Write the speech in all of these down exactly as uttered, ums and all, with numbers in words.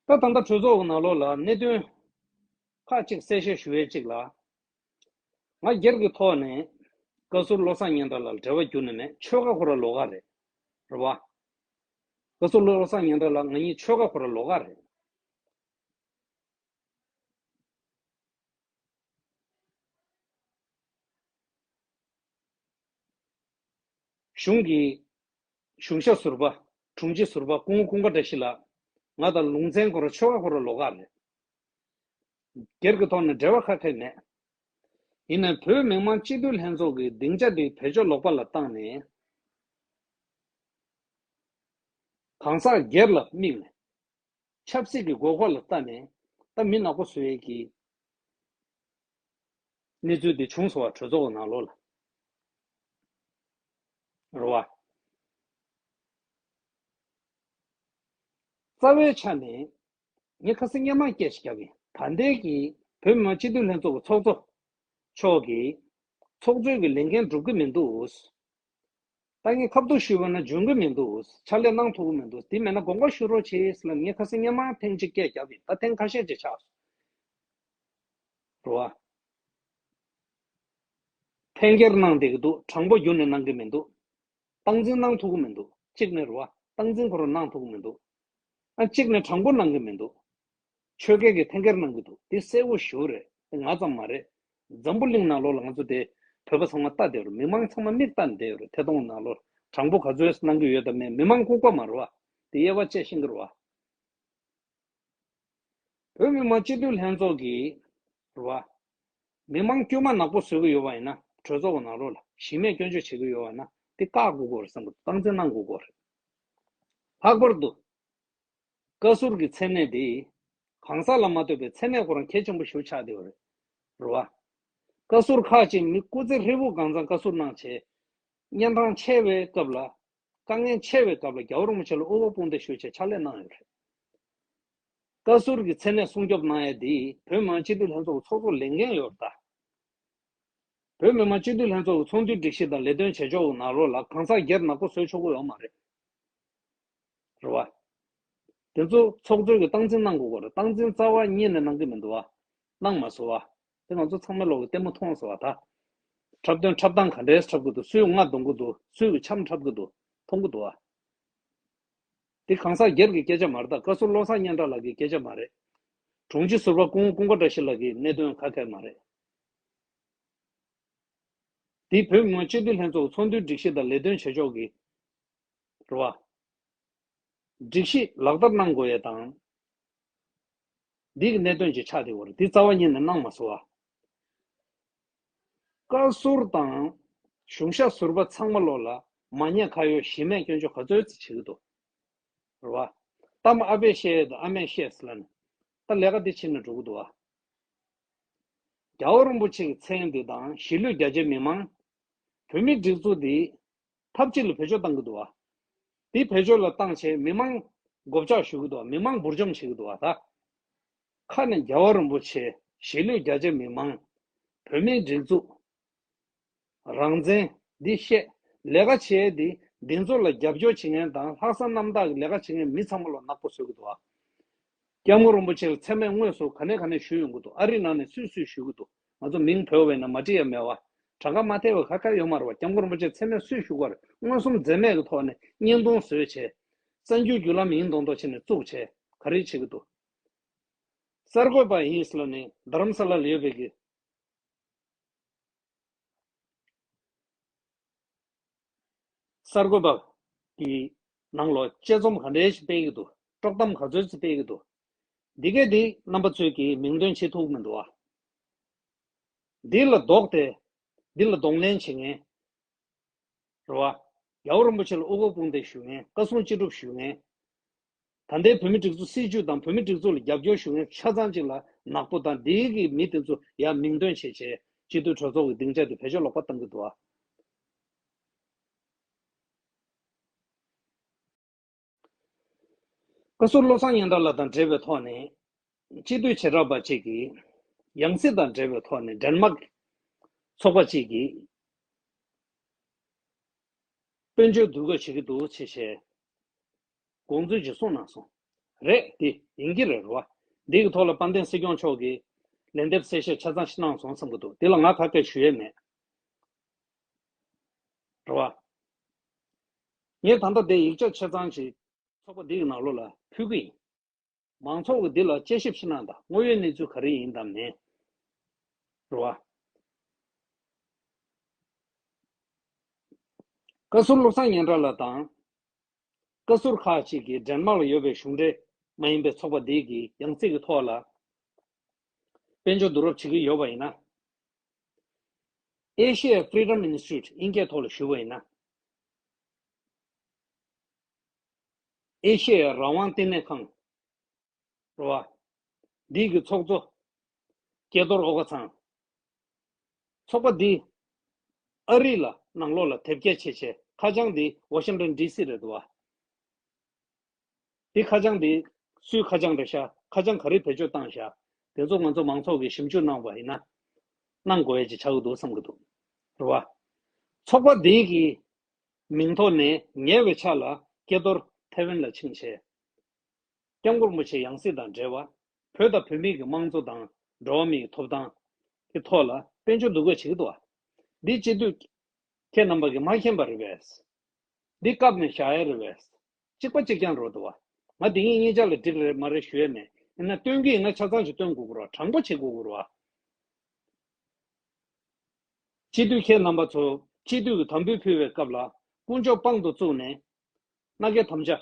ད་ད་ལྟ་གྲོས་ཚོགས་ཀྱི་ནང་ལོགས་ལ་གནད་དོན་ཁག་ཅིག་གསལ་བཤད་ཞུ་ཡས་ཅིག་ལ། ང་སྒེར་གྱི་ཐོག་ནས་བཀའ་ཟུར་བློ་བཟང་སྙན་གྲགས་ལགས་ལ་འབྲེལ་བ་རྒྱུགས་ནས་མེད། ཆོལ་ཁ་ཁོ་རང་ལོགས་ཀ་རེད། རེད་བ། བཀའ་ཟུར་བློ་བཟང་སྙན་གྲགས་ལགས་ང་གཉིས་ཆོལ་ཁ་ཁོ་རང་ལོགས་ཀ་རེད། གཞུང་གི་གཞུང་ཞབས་ཟུར་པ། དྲུང་ཆེ་ཟུར་པ་སྐུ་ངོ་ཀུན་དགའ་བཀྲ་ཤིས་ལགས། ང་དང་ལུང་ཚན་ཁོ་རང་ཆོལ་ཁ་ཁོ་རང་ལོགས་ཀ་རེད། སྒེར་གྱི་ཐོག་ནས་འབྲེལ་བ་ཁ་ཁ་མེད། ཡིན་ནའི་བོད་མི་མང་སྤྱི་འཐུས་ལྷན་ཚོགས་ཀྱི་སྡིངས་ཆ་འདི་བེད་སྤྱོད་ལོག་པ་ལ་བཏང་ནས། གང་ཟག་སྒེར་ལ་དམིགས་ནས། ཆབ་སྲིད་ཀྱི་དགོས་མཁོ་ལ་ལྟ་ནས་ད་མི་ནག་པོ་བཟོ་ཡས་ཀྱི་གནས་ཚུལ་འདི་བྱུང་སོང་བ། གྲོས་ཚོགས་ནང་ལོགས་ལ་རེད་བ། རྩ་བའི་ཆ་ནས་ངས་ཁ་སང་སྔོན་མ་སྐད་ཞིག་བརྒྱབ་ཡིན། ད་ལྟའི་གི་བོད་མི་མང་སྤྱི་འཐུས་ལྷན་ཚོགས་ཀྱི་ཚོགས་གཙོ་མཆོག་གིས་ཚོགས་གཙོའི་གི་ལས་འགན་སྒྲུབ་ཀྱི་མི་འདུག་ད་ངས་ཁ་ཐུག་ཞུས་པ་ན་འཇོན་གྱི་མི་འདུག་ཕྱག་ལས་གནང་ཐུབ་ཀྱི་མི་འདུག་དེ་མེད་ན་དགོངས་པ་ཞུ་རོགས་བྱེད་ཟེར་ལབ་ངས་ཁ་སང་སྔོན་མ་ཐེངས་གཅིག་སྐད་བརྒྱབ་ཡིན། ད་ཐེངས་ཁ་ཤས་ཅིག་ཆགས་སོང་། རེད་བ། འཐེན་འཁྱེར་གནང་བསྡད་ཀྱི་འདུག་དྲང་པོ་བརྒྱུད་ནས་གནང་གི་མི་འདུག་སྟངས་འཛིན་གནང་ཐུབ་ཀྱི་མི་འདུག་གཅིག་ནས་རེད་བ། སྟངས་འཛིན་ཁོ་རང་གནང་ཐུབ་ཀྱི་མི་འདུག་ཨ། གཅིག་ནས་དྲང་པོ་གནང་གི་མི་འདུག་ཆོལ་ཁའི་གི་འཐེན་འཁྱེར་གནང་གི་འདུག་དེ་གསལ་པོ་ཞེ་པོ་རེད། དེ་ང་ཙམ་མ་རེད། འཛམ་བུ་གླིང་ནང་ལོགས་ལ་ང་ཚོ་དེ་བོད་པ་ཚང་མ་ལྟ་བསྡད་ཡོད་རེད། མི་མང་ཚང་མ་མིག་ལྟ་བསྡད་ཡོད་རེད། ཐད་གཏོང་ནང་ལོགས་དྲང་པོ་ག་ཚོད་གནང་གི་ཡོད་དམ་མེད་མི་མང་ལྐུགས་པ་མ་རེད་བ། དེ་དབྱེ་བ་དཔྱད་ཤེས་ཀྱི་རེད་བ། བོད་མི་མང་སྤྱི་འཐུས་ལྷན་ཚོགས་ཀྱི་རེད་བ། མི་མང་དཀྱུས་མ་ནག་པོ་བཟོ་གི་ཡོད་པ་ཡིན་ན། གྲོས་ཚོགས་ཀྱི་ནང་ལོགས་ལ་གཞི་མེད་སྐྱོན་བརྗོད་བྱེད་ཀྱི་ཡོད་པ་ཡིན་ན། དེ་བཀག་དགོས་ཀྱི་རེད་བསམ་གྱི་འདུག་སྟངས་འཛིན་གནང་དགོས་ཀྱི་རེད། ལྷག་པར་དུ་བཀའ་ཟུར་གྱི་མཚན་གནས་དེ་གང་ཟག་ལ་མ་ལྟོས་པའི་མཚན་གནས་ཁོ་རང་གལ་ཆེན་པོ་ཞེ་པོ་ཆགས་བསྡད་ཡོད་རེད། རེད་བ། བཀའ་ཟུར་ཁག་ཅིག་མི་སྐུ་ཚེ་ཧྲིལ་པོ་གང་ཚང་བཀའ་ཟུར་གནང་བྱས། གཉན་འཕྲང་ཆེ་བའི་སྐབས་ལ། དཀའ་ངལ་ཆེ་བའི་སྐབས་ལ་རྒྱལ་བ་རིན་པོ་ཆེ་ལ་དབུ་འཕང་དཔུང་འདེགས་ཞུ་ཆེད་ཕྱག་ལས་གནང་ཡོད་རེད། བཀའ་ཟུར་གྱི་མཚན་གནས་སྲུང་སྐྱོབ་གནང་ཡས་འདི་བོད་མི་མང་སྤྱི་འཐུས་ལྷན་ཚོགས་ཀྱི་ཚོགས་གཙོ་ལས་འགན་ཡོད་རེད་ད། བོད་མི་མང་སྤྱི་འཐུས་ལྷན་ཚོགས་ཀྱི་ཚོགས་འདུའི་སྒྲིག་གཞི་དང་ལས་དོན་བྱེད་ཕྱོགས་ཀྱི་ནང་ལོགས་ལ་གང་ཟག་སྒེར་ནག་པོ་བཟོས་ཆོག་གི་ཡོད་མ་རེད། རེད་བ། དེ་ཚོ་ཚོགས་གཙོས་ཀྱི་སྟངས་འཛིན་གནང་དགོས་ཀྱི་རེད། སྟངས་འཛིན་རྩ་བ་ཉིད་ནས་གནང་གི་མི་འདུག་བ། གནང་མ་སོང་བ། དེ་ང་ཚོ་ཚང་མས་ལོག་གི་ལྟད་མོ་མཐོང་སོང་བ་ད། འཁྲབ་སྟོན་འཁྲབ་སྟངས་ག་འདྲས་འཁྲབ་གི་འདུག་སུས་རྔ་རྡུང་གི་འདུག་སུས་ཀྱི་འཆམ་འཁྲབ་གི་འདུག་མཐོང་གི་འདུག་བ། དེ་གང་ཟག་སྒེར་གྱི་སྐད་ཆ་མ་རེད་ད། བཀའ་ཟུར་བློ་བཟང་སྙན་གྲགས་ལགས་ཀྱི་སྐད་ཆ་མ་རེད། དྲུང་ཆེ་ཟུར་པ་ཀུན་ཀུན་དགའ་བཀྲ་ཤིས་ལགས་ཀྱི་གནད་དོན་ཁ་ཁ་མ་རེད། དེ་བོད་མི་མང་སྤྱི་འཐུས་ལྷན་ཚོགས་ཚོགས་འདུའི་སྒྲིག་གཞི་དང་ལས་དོན་བྱེད་ཕྱོགས་ཀྱི་རེད་བ། སྒྲིག་གཞི་ལག་བསྟར་གནང་དགོས་ཡས་དང་། འདི་གི་གནད་དོན་ཅིག་ཆགས་བསྡད་ཡོད་རེད། འདི་རྩ་བ་ཉིད་ནས་གནང་མ་སོང་བ། བཀའ་ཟུར་དང་གཞུང་ཞབས་ཟུར་པ་ཚང་མ་ལོག་ལ་མ་ཉེས་ཁ་གཡོགས་གཞི་མེད་སྐྱོན་བརྗོད་ག་ཚོད་ཙམ་བྱེད་ཀྱི་འདུག་རེད་བ། གཏམ་ཨ་ཕས་བཤད་ཡས་དང་ཨ་མས་བཤད་ཟེར་ལབ་ནས་ད་ལས་ཀ་འདི་ཕྱིན་ནས་འགྲོ་གི་འདུག་བ། རྒྱལ་བ་རིན་པོ་ཆེ་གི་མཚན་འདི་དང་གཞིས་ལུས་རྒྱ་ཆེའི་མི་མང་། བོད་མིའི་སྒྲིག་འཛུགས་འདི་ཐབས་ཅིག་ལ་བེད་སྤྱོད་བཏང་གི་འདུག་བ། འདི་བེད་སྤྱོད་ལ་བཏང་བྱས་མི་མང་མགོ་བཅག་ཞུ་གི་འདུག་བ། མི་མང་འབུར་འཇོམས་བྱེད་ཀྱི་འདུག་བ་ད། ཁ་ནས་རྒྱལ་བ་རིན་པོ་ཆེ། གཞིས་ལུས་རྒྱ་ཆེ་མི་མང་། བོད་མིའི་སྒྲིག་འཛུགས། རང་བཙན། འདི་བཤད། ལས་ཀ་བྱས་འདི། འདི་ཚོ་ལ་རྒྱབ་སྐྱོར་བྱེད་མཁན་དང་ལྷག་བསམ་རྣམ་དག་གི་ལས་ཀ་བྱེད་མཁན་མི་ཚང་མ་ལ་ནག་པོ་བཟོ་གི་འདུག་བ། སྐྱབས་མགོན་རིན་པོ་ཆེ་ལ་མཚན་སྨད་དངོས་སུ་ག་ནས་ག་ནས་ཞུས་ཡོང་གི་འདུག་ཨ་རི་ནང་ནས་སུས་སུས་ཞུ་གི་འདུག་ང་ཚོ་མིང་བོས་པ་ཡིན་ན་མ་བྲིས་ཡ་མེད་བ། གྲངས་ཀ་མ་ཐེ་བ་ག་ག་ཡོད་མ་རེད་བ། སྐྱབས་མགོན་རིན་པོ་ཆེ་མཚན་སྨད་སུས་ཞུ་གི་རེད། མངོན་སུམ་འཛེམ་མེད་ཀྱི་ཐོག་ནས་བརྙན་ཐུང་བཟོས་བྱས། གསར་འགྱུར་བརྒྱུད་ལམ་ཡིན་མདོག་མདོག་བྱས་ནས་བཙུགས་བྱས་ག་རེ་བྱེད་ཀྱི་འདུག་གསར་འགོད་པ་ཡིན་ཟེར་ལབ་ནས་རྡ་རམ་ས་ལ་ལ་ཡོད་པའི་གི་གསར་འགོད་པ་གི་ནང་ལོགས་དཔྱད་རྩོམ་ག་འདྲས་ཤིག་སྤེལ་གྱི་འདུག་དཀྲོག་གཏམ་ག་ཚོད་ཅིག་སྤེལ་གྱི་འདུག་འདི་གས་འདི་རྣམ་པ་ཚོས་ཀྱིས་མིང་འདོན་བྱེད་ཐུབ་ཀྱི་མི་འདུག་ཨ། འདི་ལ་ལྡོག་སྟེ། འདི་ལ་གདོང་ལེན་བྱེད་མཁན། རེད་བ། རྒྱལ་བ་རིན་པོ་ཆེ་ལ་དབུ་འཕང་དཔུང་འདེགས་ཞུ་མཁན། བཀའ་གསུང་ཅི་སྒྲུབ་ཞུ་མཁན། ད་ལྟའི་བོད་མི་སྒྲིག་འཛུགས་སྲིད་བྱུས་དང་བོད་མི་སྒྲིག་འཛུགས་ལ་རྒྱབ་སྐྱོར་ཞུ་མཁན་ཆ་ཚང་ཅིག་ལ་ནག་པོ་དང་འདིའི་གི་མི་དེ་ཚོ་ཡར་མིང་འདོན་བྱས་བྱས་སྤྱི་འཐུས་གྲོས་ཚོགས་ཀྱི་སྡིངས་ཆ་དེ་བེད་སྤྱོད་ལོག་པ་བཏང་གི་འདུག་ཨ། བཀའ་ཟུར་བློ་བཟང་སྙན་གྲགས་ལགས་དང་འབྲེལ་བའི་ཐོག་ནས་སྤྱི་འཐུས་བྱེ་བྲག་པ་གཅིག་གིས་ཡང་སྲིད་དང་འབྲེལ་བའི་ཐོག་ནས་ཌེན་མཱརཀ་ཚོགས་པ་གཅིག་གིས་དཔལ་འབྱོར་འདུ་འགོད་བྱེད་ཀྱི་འདུག་ཅེས་བཤད། དགོངས་ཚུལ་ཅིག་གསུངས་གནང་སོང་། རེད། དེ་ཡིན་གྱི་རེད། རེད་བ། འདི་གི་ཐོག་ལ་དཔལ་ལྡན་སྲིད་སྐྱོང་མཆོག་གིས་ལན་འདེབས་གསལ་བཤད་ཆ་ཚང་ཞིག་གནང་སོང་བསམ་གྱི་འདུག་དེ་ལ་ང་ག་གེ་ཞུ་ཡས་མེད། རེད་བ། ངས་ད་ལྟ་དེ་ཡིག་ཆ་ཆ་ཚང་ཞིག་ཚོགས་པ་འདི་གི་ནང་ལོགས་ལ་ཕུལ་གྱི་ཡིན། མང་ཚོགས་ཀྱིས་འདི་ལ་དཔྱད་ཞིབ་ཞིག་གནང་དང་། དངོས་ཡོད་གནས་ཚུལ་ག་རེ་ཡིན་དང་མིན། རེད་བ། བཀའ་ཟུར་བློ་བཟང་སྙན་གྲགས་ལགས་དང་། བཀའ་ཟུར་ཁག་ཅིག་གིས་ཌེན་མཱག་ལ་ཡོད་པའི་གཞུང་འབྲེལ་མ་ཡིན་པའི་ཚོགས་པ་འདི་གི་ཡང་སྲིད་ཀྱི་ཐོག་ལ་དཔལ་འབྱོར་བསྡུ་རུབ་བྱེད་ཀྱི་ཡོད་པ་ཡིན་ན། Asia Freedom Institute དབྱིན་སྐད་ཐོག་ལ་ཞུས་པ་ཡིན་ན། ཨེ་ཤེ་ཡ་རང་དབང་བསྟི་གནས་ཁང་། རེད་བ། འདི་གི་ཚོགས་གཙོ་ཀྱེ་རྡོར་ཨོ་ཁ་ཚང་། ཚོགས་པ་འདི་ཨ་རི་ལ་ནང་ལོགས་ལ་དེབ་སྐྱེལ་བྱས་བྱས། ཁ་བྱང་འདི་ཝ་ཤིང་ཊོན་ཌི་སི་རེད་འདུག་བ། འདི་ཁ་བྱང་འདི་སུའི་ཁ་བྱང་རེད་ཤག་ཁ་བྱང་ག་རེ་བེད་སྤྱོད་བཏང་ཤག་དེ་ཚོ་ང་ཚོ་མང་ཚོགས་ཀྱིས་ཞིབ་འཇུག་གནང་བ་ཡིན་ན། གནང་དགོས་ཡས་ཅིག་ཆགས་ཀྱི་འདུག་བསམ་གྱི་འདུག་རེད་བ། ཚོགས་པ་འདི་གི་མིང་ཐོག་ནས་ཉེ་བའི་ཆར་ལ་ཀྱེ་རྡོར་ཐེ་ཝན་ལ་ཕྱིན་བྱས། སྐྱབས་མགོན་རིན་པོ་ཆེ་ཡང་སྲིད་དང་འབྲེལ་བ། བོད་དང་བོད་མིའི་གི་དམངས་གཙོ་དང་འགྲོ་བ་མིའི་ཐོབ་ཐང་གི་ཐོག་ལ་དཔལ་འབྱོར་བསྡུ་སྐོར་བྱེད་ཀྱི་འདུག་བ། འདི་སྤྱི་འཐུས་ཁྱེད་རྣམ་པ་གིས་མ་མཁྱེན་པ་རེད་པས། འདི་བཀབ་ནས་བཞག་ཡ་རེད་པས། གཅིག་པ་གཅིག་རྐྱང་རེད་འདུག་བ། ང་འདི་གཉིས་གཉིས་ཆ་ལ་འགྲིག་རེད་མ་རེད་ཞུ་ཡ་མེད། ཡིན་ན་སྟོན་གྱི་ཡིན་ན་ཆ་ཚང་ཞིག་སྟོན་དགོས་ཀྱི་རེད་བ། དྲང་པོ་བྱེད་དགོས་ཀྱི་རེད་བ། སྤྱི་འཐུས་ཁྱེད་རྣམ་པ་ཚོ་སྤྱི་འཐུས་ཀྱི་དམ་འབུལ་ཕུལ་བའི་སྐབས་ལ་དཀོན་མཆོག་དཔང་དུ་བཙུགས་ནས་མནའ་སྐྱེལ་དམ་བཅའ།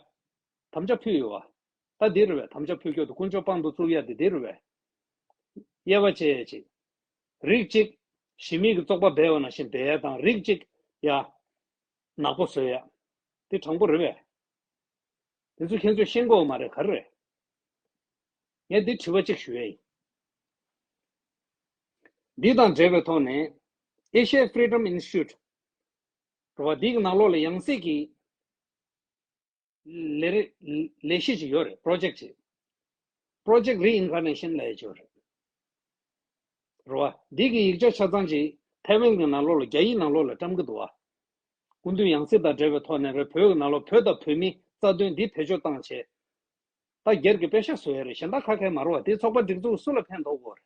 དམ་བཅའ་ཕུལ་ཡོད་བ། ད་འདི་རེད་བས། དམ་བཅའ་ཕུལ་སྐྱོར་དུ་དཀོན་མཆོག་དཔང་དུ་བཙུགས་ཡ་དེ་འདི་རེད་བས། དབྱེ་བ་ཕྱེ་ཡ་ཅིག་རིགས་གཅིག་གཞི་མེད་ཀྱི་བཙོག་པ་སྦས་པ་ནང་བཞིན་སྦས་ཡ་དང་། རིགས་གཅིག་ཡ་ནག་པོ་བཟོ་ཡ། དེ་དྲང་པོ་རེད་བས། དེ་ཚོ་ཁྱེད་ཚོས་ཤེས་དགོས་མ་རེད་ག་རེ་རེད། ངས་འདི་དྲི་བ་གཅིག་ཞུ་ཡ་ཡིན། འདི་དང་འབྲེལ་བའི་ཐོག་ནས་Asia Freedom Institute རེད་བ། འདི་གི་ནང་ལོགས་ལ་ཡང་སྲིད་ཀྱི་ལས་རིགས་ལས་གཞི་ཅིག་ཡོད་རེད། པྲོ་ཇེག་ཅིག་པྲོ་ཇེག་རི་ཨིན་ཀར་ནེ་ཤན་ལབ་ཡ་ཅིག་ཡོད་རེད། རེད་བ། འདི་གི་ཡིག་ཆ་ཆ་ཚང་ཅིག་ཐའེ་ཝན་གྱི་ནང་ལོགས་ལ་རྒྱ་ཡིག་ནང་ལོགས་ལ་བཀྲམ་གྱི་འདུག་བ། སྐུ་མདུན་ཡང་སྲིད་དང་འབྲེལ་བའི་ཐོག་ནས་རེད། བོད་ཀྱི་ནང་ལོགས་བོད་དང་བོད་མིའི་རྩ་དོན་འདི་བེད་སྤྱོད་བཏང་བྱས། ད་སྒེར་གྱི་པེ་ཤག་བཟོ་ཡ་རེད། གཞན་དག་ཁ་ཁའི་མ་རེད་བ། དེ་ཚོགས་པ་སྒྲིག་འཛུགས་སུ་ལ་ཕན་ཐོགས་དགོས་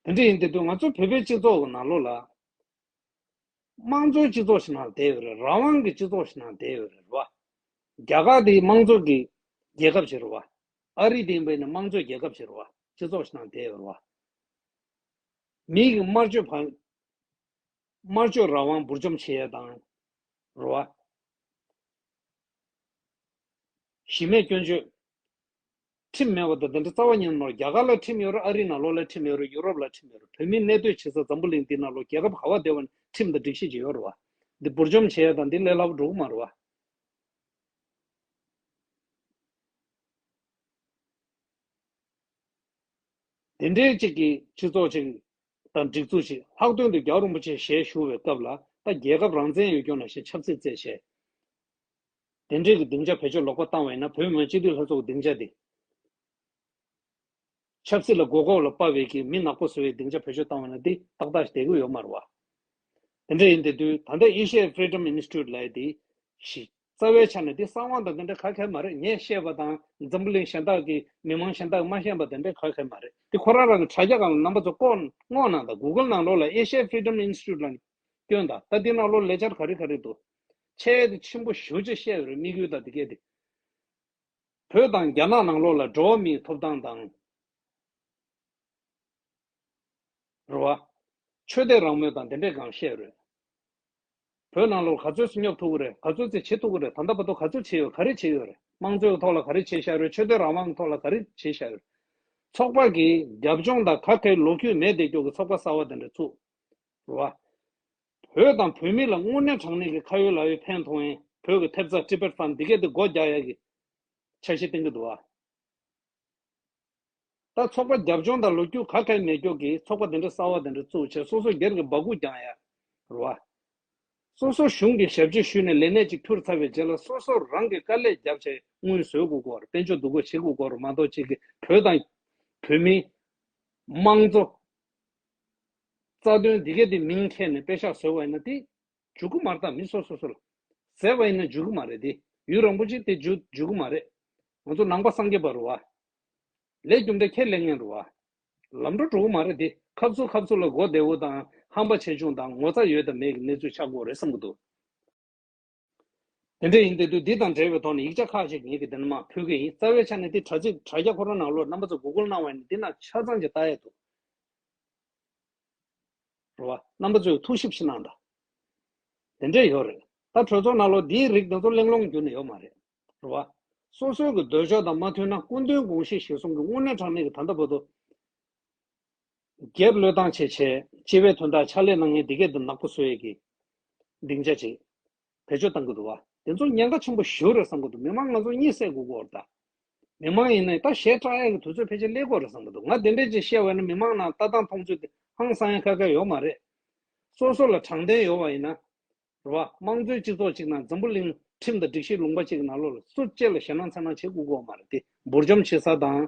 རེད། དེ་འདྲ་ཡིན་དུས་ང་ཚོ་བོད་པའི་སྤྱི་ཚོགས་ཀྱི་ནང་ལོགས་ལ་དམངས་གཙོའི་སྤྱི་ཚོགས་ཤིག་ནང་བསྡད་ཡོད་རེད། རང་དབང་གི་སྤྱི་ཚོགས་ཤིག་ནང་བསྡད་ཡོད་རེད་བ། རྒྱ་གར་དེ་དམངས་གཙོ་གི་རྒྱལ་ཁབ་ཅིག་རེད་བ། ཨ་རི་དེ་ཡིན་པ་ཡིན་ན་དམངས་གཙོའི་རྒྱལ་ཁབ་ཅིག་རེད་བ། སྤྱི་ཚོགས་ཤིག་ནང་བསྡད་ཡོད་རེད་བ། མི་གི་སྨྲ་བརྗོད་བ། སྨྲ་བརྗོད་རང་དབང་འབུར་འཇོམས་བྱེད་ཡས་དང་། རེད་བ། གཞི་མེད་སྐྱོན་བརྗོད། ཁྲིམས་མེད་པ་དང་དེ་འདྲ་རྩ་བ་ཉིད་ནས་མ་རེད། རྒྱ་གར་ལ་ཁྲིམས་ཡོད་རེད། ཨ་རིའི་ནང་ལོགས་ལ་ཁྲིམས་ཡོད་རེད། ཡུ་རོབ་ལ་ཁྲིམས་ཡོད་རེད། བོད་མི་གནས་སྡོད་བྱེད་ས་འཛམ་བུ་གླིང་འདི་ནང་ལོགས་རྒྱལ་ཁབ་ག་བ་བསྡད་པ་ནས་ཁྲིམས་དང་སྒྲིག་གཞི་ཅིག་ཡོད་རེད་བ། འདི་འབུར་འཇོམས་བྱེད་ཡས་དང་འདི་ལས་སླ་པོ་འགྲོ་གི་མ་རེད་བ། དེ་འདྲའི་གཅིག་གི་སྤྱི་ཚོགས་ཅིག་དང་སྒྲིག་འཛུགས་ཤིག་ལྷག་དོན་དུ་རྒྱལ་བ་རིན་པོ་ཆེ་ཞལ་བཞུགས་པའི་སྐབས་ལ་ད་རྒྱལ་ཁབ་རང་བཙན་ཡོད་སྐྱོང་ནང་བཞིན་ཆབ་སྲིད་རྩེད་བྱས། དེ་འདྲའི་གི་སྡིངས་ཆ་བེད་སྤྱོད་ལོག་པ་བཏང་བ་ཡིན་ན། བོད་མི་མང་སྤྱི་འཐུས་ལྷན་ཚོགས་ཀྱི་སྡིངས་ཆ་དེ་ཆབ་སྲིད་ལ་མགོ་སྐོར་ལ་སྤར་བའི་གི་མི་ནག་པོ་བཟོ་བའི་སྡིངས་ཆ་བེད་སྤྱོད་བཏང་བ་ཡིན་ན། འདི་ཏག་ཏག་ཞིག་བསྡད་ཀྱི་ཡོད་མ་རེད་བ། དེ་འདྲ་ཡིན་དེ་དུས་ད་ལྟ་Asia Freedom Institute ལབ་ཡ་དེ་ཞིག་རྩ་བའི་ཆ་ནས་འདི་གསང་བ་དང་དེ་འདྲ་ག་གེ་མ་རེད། ངས་བཤད་པ་དང་འཛམ་བུ་གླིང་གཞན་དག་གི་མི་མང་གཞན་དག་གིས་མ་ཤེས་པ་དེ་འདྲ་ག་གེ་མ་རེད། འདི་ཁོ་རང་རང་གི་དྲ་རྒྱ་སྒང་ལ་རྣམ་པ་ཚོ་ལྐོག་བསྔོག་གནང་དང་། གུ་གལ་ནང་ལོགས་ལ་Asia Freedom Institute ལབ་ནས་བསྐྱོན་དང་། ད་འདི་ནང་ལོགས་ལས་འཆར་ག་རེ་ག་རེ་འདུག་ཆེ་དེ་ཆེན་པོ་ཞེ་པོ་ཅིག་བཤད་ཡོད་རེད། དམིགས་ཡུལ་དང་དེ་གས་དེ། བོད་དང་རྒྱ་ནག་ནང་ལོགས་ལ་འགྲོ་བ་མིའི་ཐོབ་ཐང་དང་། རེད་བ། ཆོས་དད་རང་མོས་དང་དེ་འདྲས་གང་བཤད་རེད། བོད་ནང་ལོགས་ག་ཚོད་སྙོབ་ཐུབ་ཀྱི་རེད། ག་ཚོད་ཅིག་བྱེད་ཐུབ་ཀྱི་རེད། ད་ལྟ་བར་དུ་ག་ཚོད་བྱས་ཡོད། ག་རེ་བྱས་ཡོད་རེད། དམངས་གཙོའི་ཐོག་ལ་ག་རེ་བྱས་བཞག་རེད། ཆོས་དད་རང་དབང་གི་ཐོག་ལ་ག་རེ་བྱས་བཞག་རེད། ཚོགས་པ་གི་རྒྱབ་ལྗོངས་དང་ག་གེ་ལོ་རྒྱུས་མེད་བསྡད་རྒྱུ་གི་ཚོགས་པ་གསར་བ་དེ་འདྲ་བཙུགས། རེད་བ། བོད་དང་བོད་མི་ལ་དངོས་གནས་དྲང་གནས་ཀྱི་ཁ་ཡོད་ལག་ཡོད་ཕན་ཐོགས་ཡས་བོད་ཀྱི་ཐེབས་རྩ་Tibet Fund འདི་གས་དེ་སྒོ་རྒྱག་ཡ་གི་འཆར་གཞི་བཏིང་གི་འདུག་བ། ད་ཚོགས་པ་རྒྱབ་ལྗོངས་དང་ལོ་རྒྱུས་ག་གེ་མེད་རྒྱུ་གི་ཚོགས་པ་དེ་འདྲ་གསར་བ་དེ་འདྲ་བཙུགས་བྱས། སོ་སོ་སྒེར་གྱི་སྦ་ཁུག་བརྒྱངས་ཡ། རེད་བ། སོ་སོ་གཞུང་གི་ཞབས་ཕྱི་ཞུས་ནས་ལས་གནས་ཅིག་འཁུར་ཚར་བའི་རྗེས་ལ་སོ་སོ་རང་གིས་དཀའ་ལས་བརྒྱབ་བྱས་དངུལ་བཟོ་དགོས་ཀྱི་ཡོད་རེད། དཔལ་འབྱོར་བསྡུ་སྒོ་བྱེད་དགོས་ཀྱི་ཡོད་རེད་མ་གཏོགས། གཅིག་གིས་བོད་དང་བོད་མིའི་དམངས་གཙོ་རྩ་དོན་འདི་གས་དེ་མིང་འཁྱེར་ནས་པེ་ཤག་བཟོས་པ་ཡིན་ན་དེ་འཇུག་གི་མ་རེད། ད་མི་སོ་སོ་སོ་ལ་ བཙལ་བ་ཡིན་ན་འཇུག་གི་མ་རེད་དེ། ཡུན་རིང་པོ་ཅིག་དེ་འཇུག་འཇུག་གི་མ་རེད། ང་ཚོ་ནང་པ་སངས་རྒྱས་པ་རེད་བ། ལས་རྒྱུ་འབྲས་ཁས་ལེན་མཁན་རེད་བ། ལམ་འགྲོ་འགྲོ་གི་མ་རེད་དེ། ཁབ་སུ་ཁབ་སུ་ལ་མགོ་བདེ་བོ་དང་ཧམ་པ་ཆེ་ཆུང་དང་ངོ་ཚ་ཡོད་དང་མེད་ཀྱི་གནས་ཚུལ་ཆགས་ཀྱི་ཡོད་རེད་བསམ་གྱི་འདུག་དེ་འདྲ་ཡིན་དུས་འདི་དང་འབྲེལ་བའི་ཐོག་ནས་ཡིག་ཆ་ཁག་ཅིག་ངེད་ཀྱིས་དེ་ནས་མར་ཕུལ་གྱི་ཡིན། རྩ་བའི་ཆ་ནས་དེ་དྲ་ཚིགས་དྲ་རྒྱ་ཁོ་རང་ནང་ལོགས་རྣམ་པ་ཚོས་གུ་གལ་གནང་བ་ཡིན་ན་འདི་ནང་ཆ་ཚང་ཅིག་ལྟ་ཡས་འདུག་རེད་བ། རྣམ་པ་ཚོས་ཐུགས་ཞིབ་ཞིག་གནང་དང་། དེ་འདྲས་ཡོད་རེད། ད་གྲོས་ཚོགས་ནང་ལོགས་འདིའི་རིགས་དེ་ཚོ་གླེང་སློང་བརྒྱུད་ནས་ཡོད་མ་རེད། རེད་བ། སོ་སོའི་གི་འདོད་ཕྱོགས་དང་མ་མཐུན་ན་སྐུ་མདུན་དགོངས་གཞི་གཞིར་བཟུང་གི་དངོས་གནས་དྲང་གནས་ཀྱི་ད་ལྟ་བར་དུ་སྒེར་བློས་བཏང་བྱས་བྱས་སྤྱི་པའི་དོན་དག་ཕྱག་ལས་གནང་མཁན་འདི་གས་དེ་ནག་པོ་བཟོ་ཡས་ཀྱི་སྡིངས་ཆ་ཅིག་བེད་སྤྱོད་བཏང་གི་འདུག་བ། དེ་ཚོ་ཉེན་ཁ་ཆེན་པོ་ཞེ་པོ་རེད་བསམ་གི་འདུག་མི་མང་ང་ཚོ་གཉིད་སད་དགོས་ཀྱི་ཡོད་རེད་ད། མི་མང་ཡིན་ནའི་ད་ཞེ་དྲག་ཡག་གི་དུས་ཚོད་ཕལ་ཆེར་སླེབས་ཀྱི་ཡོད་རེད་བསམ་གི་འདུག་ང་དེ་འདྲས་ཅིག་བཤད་པ་ཡིན་ན་མི་མང་ནང་ལྟ་སྟངས་མཐོང་ཚུལ་དེ་ཧང་སང་ཡ་ཁ་ཁ་ཡོད་མ་རེད། སོ་སོ་ལ་དྲང་བདེན་ཡོད་པ་ཡིན་ན། རེད་བ། དམངས་གཙོའི་སྤྱི་ཚོགས་གཅིག་ནང་འཛམ་བུ་གླིང་ཁྲིམས་དང་སྒྲིག་གཞི་ལུང་པ་གཅིག་གི་ནང་ལོགས་ལ་སུ་གཅིག་ལ་ཞེད་སྣང་འཚེར་སྣང་བྱེད་དགོས་ཀྱི་ཡོད་མ་རེད་དེ། འབུར་འཇོམས་བྱེད་ས་དང་།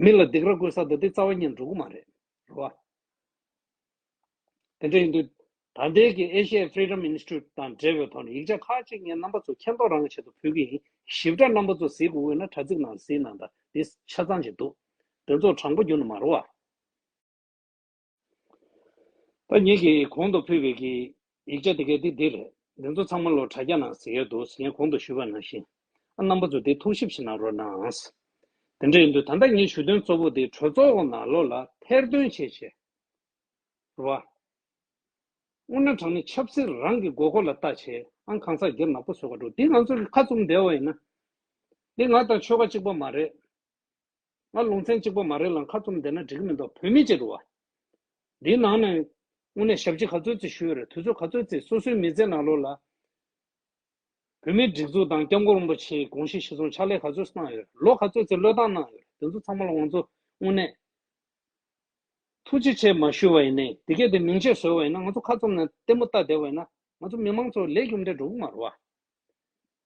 མི་ལ་སྡིགས་ར་བསྐུལ་ས་དང་དེ་རྩ་བ་ཉིད་འགྲོ་གི་མ་རེད། རེད་བ། དེ་འདྲ་ཡིན་དུས། ད་ལྟའི་གི་Asia Freedom Institute དང་འབྲེལ་བའི་ཐོག་ནས་ཡིག་ཆ་ཁག་ཅིག་ངས་རྣམ་པ་ཚོ་མཁྱེན་རྟོགས་རང་གི་ཆེད་དུ་ཕུལ་གི་ཡིན། ཞིབ་ཕྲ་རྣམ་པ་ཚོ་གཟིགས་དགོས་ཡོད་ན་དྲ་ཚིགས་ནང་གཟིགས་གནང་དང་དེ་ཆ་ཚང་ཅིག་འདུག་དེ་ཚོ་དྲང་པོ་བརྒྱུད་ནས་མ་རེད་བ། ད་ངེད་ཀྱིས་གོང་དུ་ཕུལ་བའི་གི་ཡིག་ཆ་དེ་གའི་དེ་འདི་རེད། འདི་ཚོ་ཚང་མ་ལོ་དྲ་རྒྱ་ནང་གཟིགས་ཡོད་འདུག་ངས་གོང་དུ་ཞུས་པ་ནང་བཞིན། ཨ་རྣམ་པ་ཚོ་དེ་ཐུགས་ཞིབ་ཞིག་གནང་རོགས་གནང་། དེ་འདྲ་ཡིན་དུས་ད་ལྟ་ངས་ཞུ་དོན་གཙོ་བོ་དེ་གྲོས་ཚོགས་ནང་ལོགས་ལ་ཐེར་འདོན་བྱས་བྱས། རེད་བ། དངོས་གནས་དྲང་གནས་ཆབ་སྲིད་རང་གི་དགོས་མཁོ་ལ་ལྟ་བྱས་ཨང་གང་ཟག་སྒེར་ནག་པོ་བཟོ་ག་འགྲོ་འདི་ང་ཚོ་གི་ཁ་བཙུམ་བསྡད་པ་ཡིན་ན། འདི་ང་དང་ཆོལ་ཁ་གཅིག་པ་མ་རེད། ང་ལུང་ཚན་གཅིག་པ་མ་རེད་ལ་ཁ་བཙུམ་བསྡད་ན་འགྲིག་གི་མི་འདུག་བོད་མི་གཅིག་རེད་བ། འདིའི་ནང་ནས་དངོས་གནས་ཞབས་ཕྱི་ག་ཚོད་ཅིག་ཞུས་ཡོད་རེད། དུས་ཚོད་ག་ཚོད་ཅིག་སོ་སོའི་མི་ཚེ་ནང་ལོགས་ལ། བོད་མིའི་སྒྲིག་འཛུགས་དང་སྐྱབས་མགོན་རིན་པོ་ཆེའི་དགོངས་གཞི་གཞིར་བཟུང་ཕྱག་ལས་ག་ཚོད་གནང་ཡོད་རེད། ལོ་ག་ཚོད་ཅིག་བློས་བཏང་གནང་ཡོད་རེད། དེ་ཚོ་ཚང་མ་ལ་ང་ཚོ་དངོས་གནས་ཐུགས་རྗེ་ཆེ་མ་ཞུས་པ་ཡིན་ནའི་དེ་གས་དེ་མིང་ཆད་བཟོས་པ་ཡིན་ན་ང་ཚོ་ཁ་བཙུམ་ནས་ལྟད་མོ་ལྟ་བསྡད་པ་ཡིན་ན་ང་ཚོ་མི་མང་ཚོ་ལས་རྒྱུ་འབྲས་འགྲོ་གི་མ་རེད་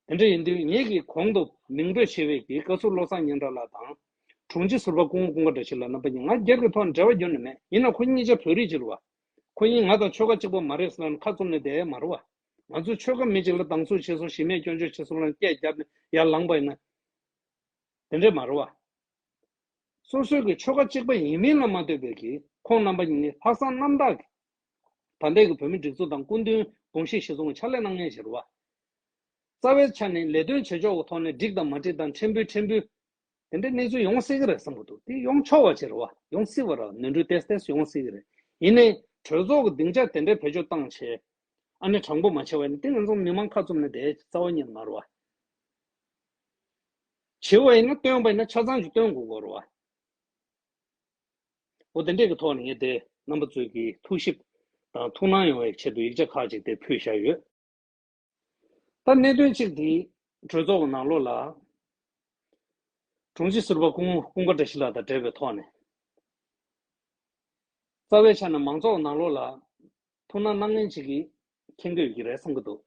བ། དེ་འདྲ་ཡིན་དུས་ངེད་ཀྱིས་གོང་དུ་མིང་འབོད་བྱས་པའི་གི་བཀའ་ཟུར་བློ་བཟང་སྙན་གྲགས་ལགས་དང་། དྲུང་ཆེ་ཟུར་པ་སྐུ་ངོ་ཀུན་དགའ་བཀྲ་ཤིས་ལགས་རྣམ་པ་གཉིས་ང་སྒེར་གྱི་ཐོག་ནས་འབྲེལ་བ་བརྒྱབ་ནས་མེད། ཡིན་ན་ཁོ་གཉིས་ཆ་བོད་རིགས་ཅིག་རེད་བ། ཁོ་གཉིས་ང་དང་ཆོལ་ཁ་གཅིག་པ་མ་རེད་ཟེར་ལབ་ནས་ཁ་བཙུམ་ནས་བསྡད་ཡས་མ་རེད་བ། ང་ཚོས་ཆོལ་ཁ་མི་གཅིག་ལ་སྡང་ཟུག་བྱེད་སོང་གཞི་མེད་སྐྱོན་བརྗོད་བྱེད་སོང་ལབ་ནས་སྐད་བརྒྱབ་ནས་ཡར་ལངས་པ་ཡིན་ན། དེ་འདྲས་མ་རེད་བ། སོ་སོའི་གི་ཆོལ་ཁ་གཅིག་པ་ཡིན་མིན་ལ་མ་ལྟོས་པའི་གི་ཁོང་རྣམ་པ་གཉིས་ནི་ལྷག་བསམ་རྣམ་དག་གི་ད་ལྟའི་གི་བོད་མི་སྒྲིག་འཛུགས་དང་སྐུ་མདུན་དགོངས་གཞི་གཞིར་བཟུང་གི་ཕྱག་ལས་གནང་མཁན་ཞིག་རེད་བ། རྩ་བའི་ཆ་ནས་ལས་དོན་བྱེད་ཕྱོགས་ཀྱི་ཐོག་ནས་འགྲིག་དང་མ་འགྲིག་དང་ཕྲན་བུ་ཕྲན་བུ། དེ་འདྲའི་གནས་ཚུལ་ཡོང་སྲིད་ཀྱི་རེད་བསམ་གྱི་འདུག་དེ་ཡོང་ཆོག་པ་ཅིག་རེད་བ། ཡོང་སྲིད་པ་རེད། ནོར་འཁྲུལ་ཏོག་ཙམ་ཡོང་སྲིད་ཀྱི་རེད། ཡིན་ནའི་གྲོས་ཚོགས་ཀྱི་སྡིངས་ཆ་དེ་འདྲའི་བེད་སྤྱོད་བཏང་བྱས། ཨ་ནི་དྲང་པོ་མ་བྱས་པ་ཡིན་ན་དེ་ང་ཚོ་མི་མང་ཁ་བཙུམ་ནས་བསྡད་རྩ་བ་ཉིད་མ་རེད་བ། བྱས་པ་ཡིན་ན་སྟོན་པ་ཡིན་ན་ཆ་ཚང་ཞིག་སྟོན་དགོས་ཀྱི་རེད་བ། འོ་དེ་འདྲས་ཀྱི་ཐོག་ནས་ངས་དེ་རྣམ་པ་ཚོས་ཀྱི་ཐུགས་ཞིབ་དང་ཐུགས་སྣང་ཡོང་བའི་ཆེད་དུ་ཡིག་ཆ་ཁག་ཅིག་དེ་ཕུལ་བཞག་ཡོད། ད་གནད་དོན་གཅིག་དེ་གྲོས་ཚོགས་ཀྱི་ནང་ལོགས་ལ་དྲུང་ཆེ་ཟུར་པ་སྐུ་ངོ་ཀུན་དགའ་བཀྲ་ཤིས་ལགས་དང་འབྲེལ་བའི་ཐོག་ནས། རྩ་བའི་ཆ་ནས་མང་ཚོགས་ནང་ལོགས་ལ་ཐུགས་སྣང་གནང་མཁན་ཅིག་གིས་མཁྱེན་གྱི་ཡོད་ཀྱི་རེད་བསམ་གྱི་འདུག་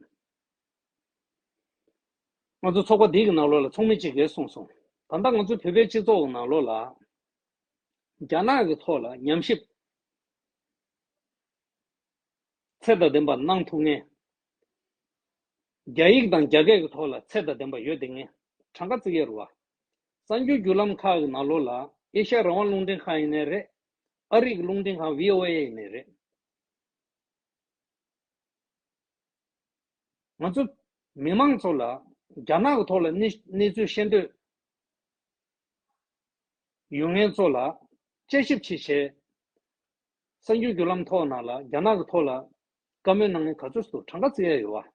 ང་ཚོ་ཚོགས་པ་འདི་གི་ནང་ལོགས་ལ་ཚོགས་མི་གཅིག་གིས་གསུངས་སོང་། ད་ལྟ་ང་ཚོ་བོད་པའི་སྤྱི་ཚོགས་ཀྱི་ནང་ལོགས་ལ་རྒྱ་ནག་གི་ཐོག་ལ་ཉམས་ཞིབ་ཚད་དང་ལྡན་པ་གནང་ཐུབ་མཁན། རྒྱ་ཡིག་དང་རྒྱ་སྐད་ཀྱི་ཐོག་ལ་ཚད་དང་ལྡན་པ་ཡོད་བསྡད་མཁན་གྲངས་ཀ་བརྩི་ཡས་རེད་བ། གསར་འགྱུར་བརྒྱུད་ལམ་ཁག་གི་ནང་ལོགས་ལ་ཨེ་ཤ་ཡ་རང་དབང་རླུང་འཕྲིན་ཁང་ཡིན་ནའི་རེད། ཨ་རི་གི་རླུང་འཕྲིན་ཁང་བྷི་ཨོ་ཨེ་ཡིན་ནའི་རེད། ང་ཚོ་མི་མང་ཚོ་ལ་རྒྱ་ནག་གི་ཐོག་ལ་གནས་གནས་ཚུལ་ཤེས་འདོད་ཡོད་མཁན་ཚོ་ལ་དཔྱད་ཞིབ་བྱེད་བྱས། གསར་འགྱུར་བརྒྱུད་ལམ་ཐོག་ནང་ལ་རྒྱ་ནག་གི་ཐོག་ལ་བཀའ་མོལ་གནང་མཁན་ག་ཚོད་སུ་གྲངས་ཀ་བརྩི་ཡ་ཡོད་བ།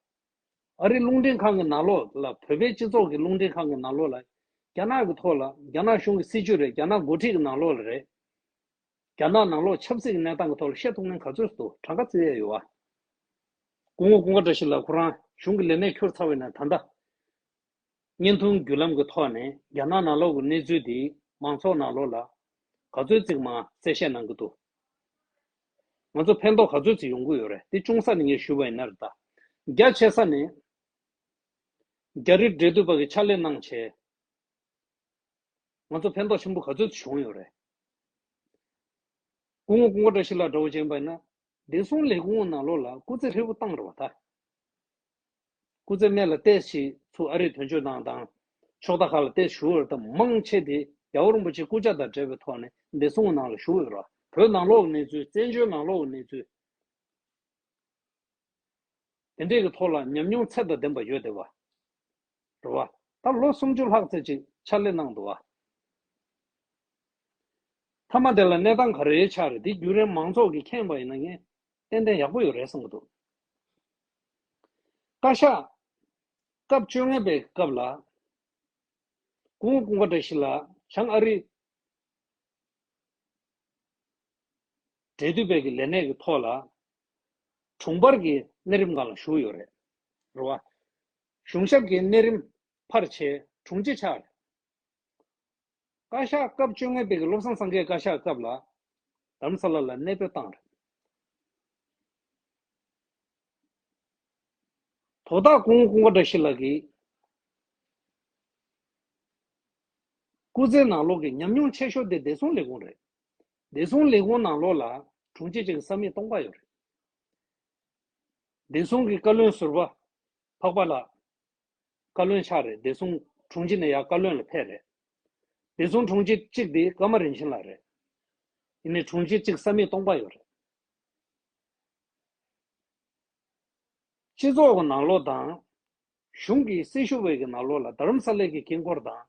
ཨ་རི་རླུང་འཕྲིན་ཁང་གི་ནང་ལོགས་ལ་བོད་པའི་སྤྱི་ཚོགས་ཀྱི་རླུང་འཕྲིན་ཁང་གི་ནང་ལོགས་ལ་རྒྱ་ནག་གི་ཐོག་ལ་རྒྱ་ནག་གཞུང་གི་སྲིད་བྱུས་རེད། རྒྱ་ནག་འགོ་ཁྲིད་ཀྱི་ནང་ལོགས་ལ་རེད། རྒྱ་ནག་ནང་ལོགས་ཆབ་སྲིད་ཀྱི་གནས་སྟངས་ཀྱི་ཐོག་ལ་བཤད་ཐུབ་མཁན་ག་ཚོད་སུ་གྲངས་ཀ་བརྩི་ཡ་ཡོད་བ། སྐུ་ངོ་ཀུན་དགའ་བཀྲ་ཤིས་ལགས་ཁོ་རང་གཞུང་གི་ལས་གནས་འཁྱུར་ཚར་བའི་ནང་ད་ལྟ། བརྙན་ཐུང་བརྒྱུད་ལམ་གྱི་ཐོག་ནས་རྒྱ་ནག་ནང་ལོགས་ཀྱི་གནས་ཚུལ་འདི་མང་ཚོགས་ནང་ལོགས་ལ་ག་ཚོད་ཅིག་མར་གསལ་བཤད་གནང་གི་འདུག་ང་ཚོ་ཕན་ཐོགས་ག་ཚོད་ཅིག་ཡོང་གི་ཡོད་རེད། དེ་ཆུང་ས་ནས་ངས་ཞུས་པ་ཡིན་ན་རེད་ད། རྒྱ་ཆེ་ས་ནས་རྒྱ་རིགས་འབྲེལ་མཐུད་པ་གི་ཕྱག་ལས་གནང་བྱས། ང་ཚོ་ཕན་ཐོགས་ཆེན་པོ་ག་ཚོད་ཅིག་བྱུང་ཡོད་རེད། སྐུ་ངོ་ཀུན་དགའ་བཀྲ་ཤིས་ལགས་འདྲ་བོ་ཅིག་ཡིན་པ་ཡིན་ན། བདེ་སྲུང་ལས་ཁུངས་ནང་ལོགས་ལ་སྐུ་ཚེ་ཧྲིལ་པོ་བཏང་རེད་བ་ད། སྐུ་ཚེ་སྨད་ལ་བལྟས་ཤིག་ཚུར་ཨ་རིར་དོན་གཅོད་གནང་དང་། ཕྱོགས་མཐའ་ཁག་ལ་བལྟས་ཞུ་བར་དང་མང་ཆེ་དེ་རྒྱལ་བ་རིན་པོ་ཆེ་སྐུ་ཕྱྭ་དང་འབྲེལ་བའི་ཐོག་ནས་བདེ་སྲུང་ནང་ལ་བཞུགས་ཡོད་ར། བོད་ནང་ལོགས་གནས་ཚུལ་བཙན་བྱོལ་ནང་ལོགས་གནས་ཚུལ། དེ་འདྲས་ཀྱི་ཐོག་ལ་ཉམས་མྱོང་ཚད་དང་ལྡན་པ་ཡོད་བསྡད་པ། རེད་བ། ད་ལོ་སུམ་ཅུ་ལྷག་ཙམ་ཅིག་ཕྱག་ལས་གནང་འདུག་བ། མཐའ་མ་དེ་ལ་གནས་སྟངས་ག་རེ་ཆགས་རེད། དེ་བརྒྱུད་རིམ་མང་ཚོགས་ཀྱིས་མཁྱེན་པ་ཡིན་ན་ངས་ཏན་ཏན་ཡག་པོ་ཡོད་རེད་བསམ་གྱི་འདུག། བཀའ་ཤག་སྐབས་བཅོ་ལྔ་པའི་སྐབས་ལ། སྐུ་ངོ་ཀུན་དགའ་བཀྲ་ཤིས་ལགས་བྱང་ཨ་རི་འབྲེལ་མཐུད་པའི་གི་ལས་གནས་ཀྱི་ཐོག་ལ་དྲུང་འཕར་གྱི་གནས་རིམ་སྒང་ལ་བཞུགས་ཡོད་རེད། རེད་བ། གཞུང་ཞབས་ཀྱི་གནས་རིམ་འཕར་བྱས་དྲུང་ཆེ་ཆགས་རེད། བཀའ་ཤག་སྐབས་བཅོ་ལྔ་པའི་གི་བློ་བཟང་སངས་རྒྱས་བཀའ་ཤག་སྐབས་ལ་རྡ་རམ་ས་ལ་ལ་གནས་སྤོས་བཏང་རེད། དོ་བདག་སྐུ་ངོ་ཀུན་དགའ་བཀྲ་ཤིས་ལགས་ཀྱི་སྐུ་ཚེ་ནང་ལོགས་ཀྱི་ཉམས་མྱོང་ཆེ་ཤོས་དེ་བདེ་སྲུང་ལས་ཁུངས་རེད། བདེ་སྲུང་ལས་ཁུངས་ནང་ལོགས་ལ་དྲུང་ཆེ་གཅིག་གི་ས་མིག་སྟོང་པ་ཡོད་རེད། བདེ་སྲུང་གི་བཀའ་བློན་ཟུར་པ་འཕགས་པ་ལགས་བཀའ་བློན་ཆགས་རེད། བདེ་སྲུང་དྲུང་ཆེ་ནས་ཡར་བཀའ་བློན་ལ་ཕེབས་རེད། བདེ་སྲུང་དྲུང་ཆེ་གཅིག་དེ་ཀརྨ་རིན་ཆེན་ལགས་རེད། ཡིན་ནའི་དྲུང་ཆེ་གཅིག་ས་མིག་སྟོང་པ་ཡོད་རེད། སྤྱི་ཚོགས་ཀྱི་ནང་ལོགས་དང་། གཞུང་གི་སྲི་ཞུ་བའི་གི་ནང་ལོགས་ལ་རྡ་རམ་ས་ལའི་གི་དཀྱིལ་འཁོར་དང་།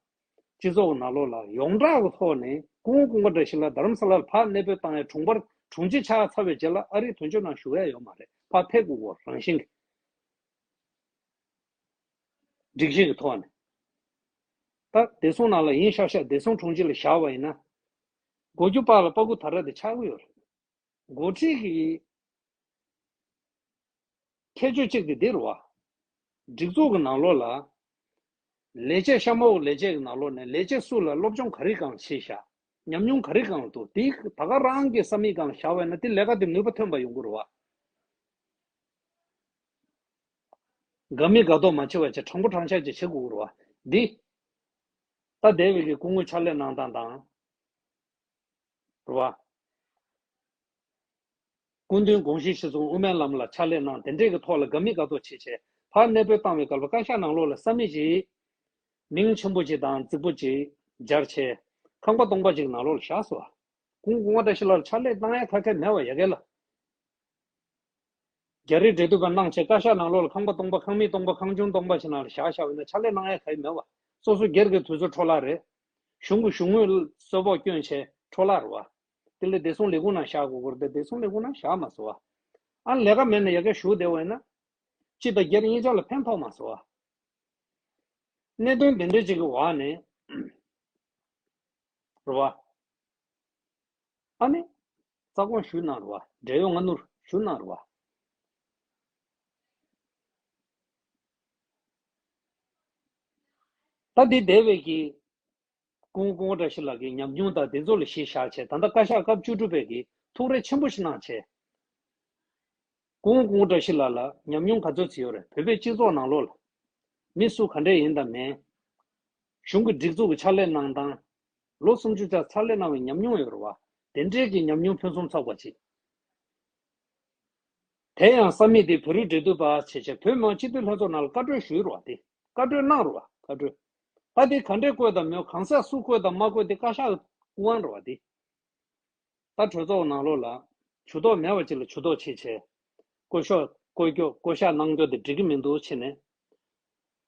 སྤྱི་ཚོགས་ཀྱི་ནང་ལོགས་ལ་ཡོངས་གྲགས་ཀྱི་ཐོག་ནས་སྐུ་ངོ་ཀུན་དགའ་བཀྲ་ཤིས་ལགས་རྡ་རམ་ས་ལར་ཕར་གནས་སྤོས་བཏང་ཡ་དྲུང་འཕར་དྲུང་ཆེ་ཆགས་ཚར་བའི་རྗེས་ལ་ཨ་རིའི་དོན་གཅོད་ནང་ཞུགས་ཡ་ཡོད་མ་རེད། ཕར་ཕེབས་དགོས་གོ་རང་བཞིན་གྱི་སྒྲིག་གཞི་གི་ཐོག་ནས། ད་བདེ་སྲུང་ནང་ལ་ཡིན་ཤག་ཤག་བདེ་སྲུང་དྲུང་ཆེ་ལ་བཞག་པ་ཡིན་ན། མགོ་རྒྱུ་པ་ལ་པ་ཀུ་ད་ར་དེ་ཆགས་ཀྱི་ཡོད་རེད། འགོ་ཁྲིད་ཀྱི་ཁྱད་ཆོས་གཅིག་དེ་འདི་རེད་བ། སྒྲིག་འཛུགས་ཀྱི་ནང་ལོགས་ལ། ལས་བྱེད་གཤམ་འོག་ལས་བྱེད་ཀྱི་ནང་ལོགས་ནས་ལས་བྱེད་སུ་ལ་སློབ་སྦྱོང་ག་རེ་གང་བྱས་ཤག་ཉམས་མྱོང་ག་རེ་གང་འདུག་དེ་ད་ག་རང་གི་ས་མིག་སྒང་ལ་བཞག་པ་ཡིན་ན་དེ་ལས་ཀ་དེ་ནུས་པ་ཐོན་པ་ཡོང་གི་རེད་བ། དགའ་མི་དགའ་མདོག་མ་བྱེད་པ་བྱས། དྲང་པོ་དྲང་བཞག་ཅིག་བྱེད་དགོས་ཀྱི་རེད་བ། འདི། ད་འདས་པའི་གི་སྐུ་ངོ་ཕྱག་ལས་གནང་སྟངས་དང་། རེད་བ། སྐུ་མདུན་དགོངས་གཞི་གཞིར་བཟུང་དབུ་མའི་ལམ་ལ་ཕྱག་ལས་གནང་། དེ་འདྲས་ཀྱི་ཐོག་ལ་དགའ་མི་དགའ་མདོག་བྱེད་བྱས་ཕར་གནས་སྤོས་བཏང་བའི་སྐབས་ལ་བཀའ་ཤག་ནང་ལོགས་ལ་ས་མིག་ཅིག་མིང་ཆེན་པོ་ཅིག་དང་རྫིག་པོ་ཅིག་སྦྱར་བྱས་ཁང་པ་སྟོང་པ་ཅིག་ནང་ལོགས་ལ་བཞག་སོང་བ། སྐུ་ངོ་ཀུན་དགའ་བཀྲ་ཤིས་ལགས་ལ་ཕྱག་ལས་གནང་ཡ་ཁ་ཁ་མེད་བ་ཡ་གི་ལ། རྒྱ་རིགས་འབྲེལ་མཐུད་པ་གནང་བྱས་བཀའ་ཤག་ནང་ལོགས་ལ་ཁང་པ་སྟོང་པ་ཁང་མིག་སྟོང་པ་ཁང་ཆུང་སྟོང་པ་ཞིག་ནང་ལ་བཞག་བཞག་པ་ཡིན་ན་ཕྱག་ལས་གནང་ཡ་ག་ཡི་མེད་བ། སོ་སོ་སྒེར་གྱི་དུས་ཚོད་འཕྲོ་བརླག་རེད། གཞུང་གི་གཞུང་དངུལ་གསོལ་ཕོགས་བསྐྱོན་བྱས་འཕྲོ་བརླག་རེད་བ། དེ་ལས་བདེ་སྲུང་ལས་ཁུངས་ནང་བཞག་དགོས་ཀྱི་རེད་དེ་བདེ་སྲུང་ལས་ཁུངས་ནང་བཞག་མ་སོང་བ། ཨ་ལས་ཀ་མེད་ན་ཡ་གི་བཞུགས་བསྡད་པ་ཡིན་ན། སྤྱི་དང་སྒེར་གཉིས་ཆར་ལ་ཕན་ཐོགས་མ་སོང་བ། གནད་དོན་དེ་འདྲ་ཅིག་གི་འོག་ནས། རེད་བ། ཨ་ནི། རྩ་དགོངས་ཞུས་གནང་རེད་བ། བགྲེས་ཡོལ་སྔ་སྣུར་ཞུས་གནང་རེད་བ། ད་འདི་འདས་པའི་གི་སྐུ་ངོ་ཀུན་དགའ་བཀྲ་ཤིས་ལགས་ཀྱི་ཉམས་མྱོང་དང་དེ་ཚོ་ལ་གཞི་བཞག་བྱས་ད་ལྟ་བཀའ་ཤག་སྐབས་བཅུ་དྲུག་པའི་གི་ཐུགས་རེ་ཆེན་པོ་ཞིག་གནང་བྱས། སྐུ་ངོ་ཀུན་དགའ་བཀྲ་ཤིས་ལགས་ལ་ཉམས་མྱོང་ག་ཚོད་ཅིག་ཡོད་རེད། བོད་པའི་སྤྱི་ཚོགས་ནང་ལོགས་ལ་མི་སུ་ག་འདྲས་ཡིན་དང་མིན། གཞུང་གི་སྒྲིག་འཛུགས་ཀྱི་ཕྱག་ལས་གནང་སྟངས། ལོ་སུམ་ཅུ་ཙམ་ཕྱག་ལས་གནང་བའི་ཉམས་མྱོང་ཡོད་རེད་བ། དེ་འདྲས་ཀྱི་ཉམས་མྱོང་ཕུན་སུམ་ཚོགས་པ་ཅིག་དེ་ཡང་ས་མིག་དེ་བོད་རིགས་འབྲེལ་མཐུད་པ་བྱས་བྱས་བོད་མི་མང་སྤྱི་འཐུས་ལྷན་ཚོགས་ནང་ལ་བཀའ་འཁྲོལ་ཞུས་རེད་བ། དེ་བཀའ་འཁྲོལ་གནང་རེད་བ། བཀའ་འཁྲོལ། ད་དེ་ག་འདྲས་བཀོད་དང་མེད་གང་ཟག་སུ་བཀོད་དང་མ་བཀོད་དེ་བཀའ་ཤག་སྐུ་དབང་རེད་བ། དེ། ད་གྲོས་ཚོགས་ནང་ལོགས་ལ་ཇུས་གཏོགས་མེད་པ་ཅིག་ལ་ཇུས་གཏོགས་བྱེད་བྱས། བསྐོ་ཤོག་བསྐོ་རྒྱུ་བསྐོ་བཞག་གནང་རྒྱུ་དེ་འགྲིག་གི་མི་འདུག་བྱས་ནས།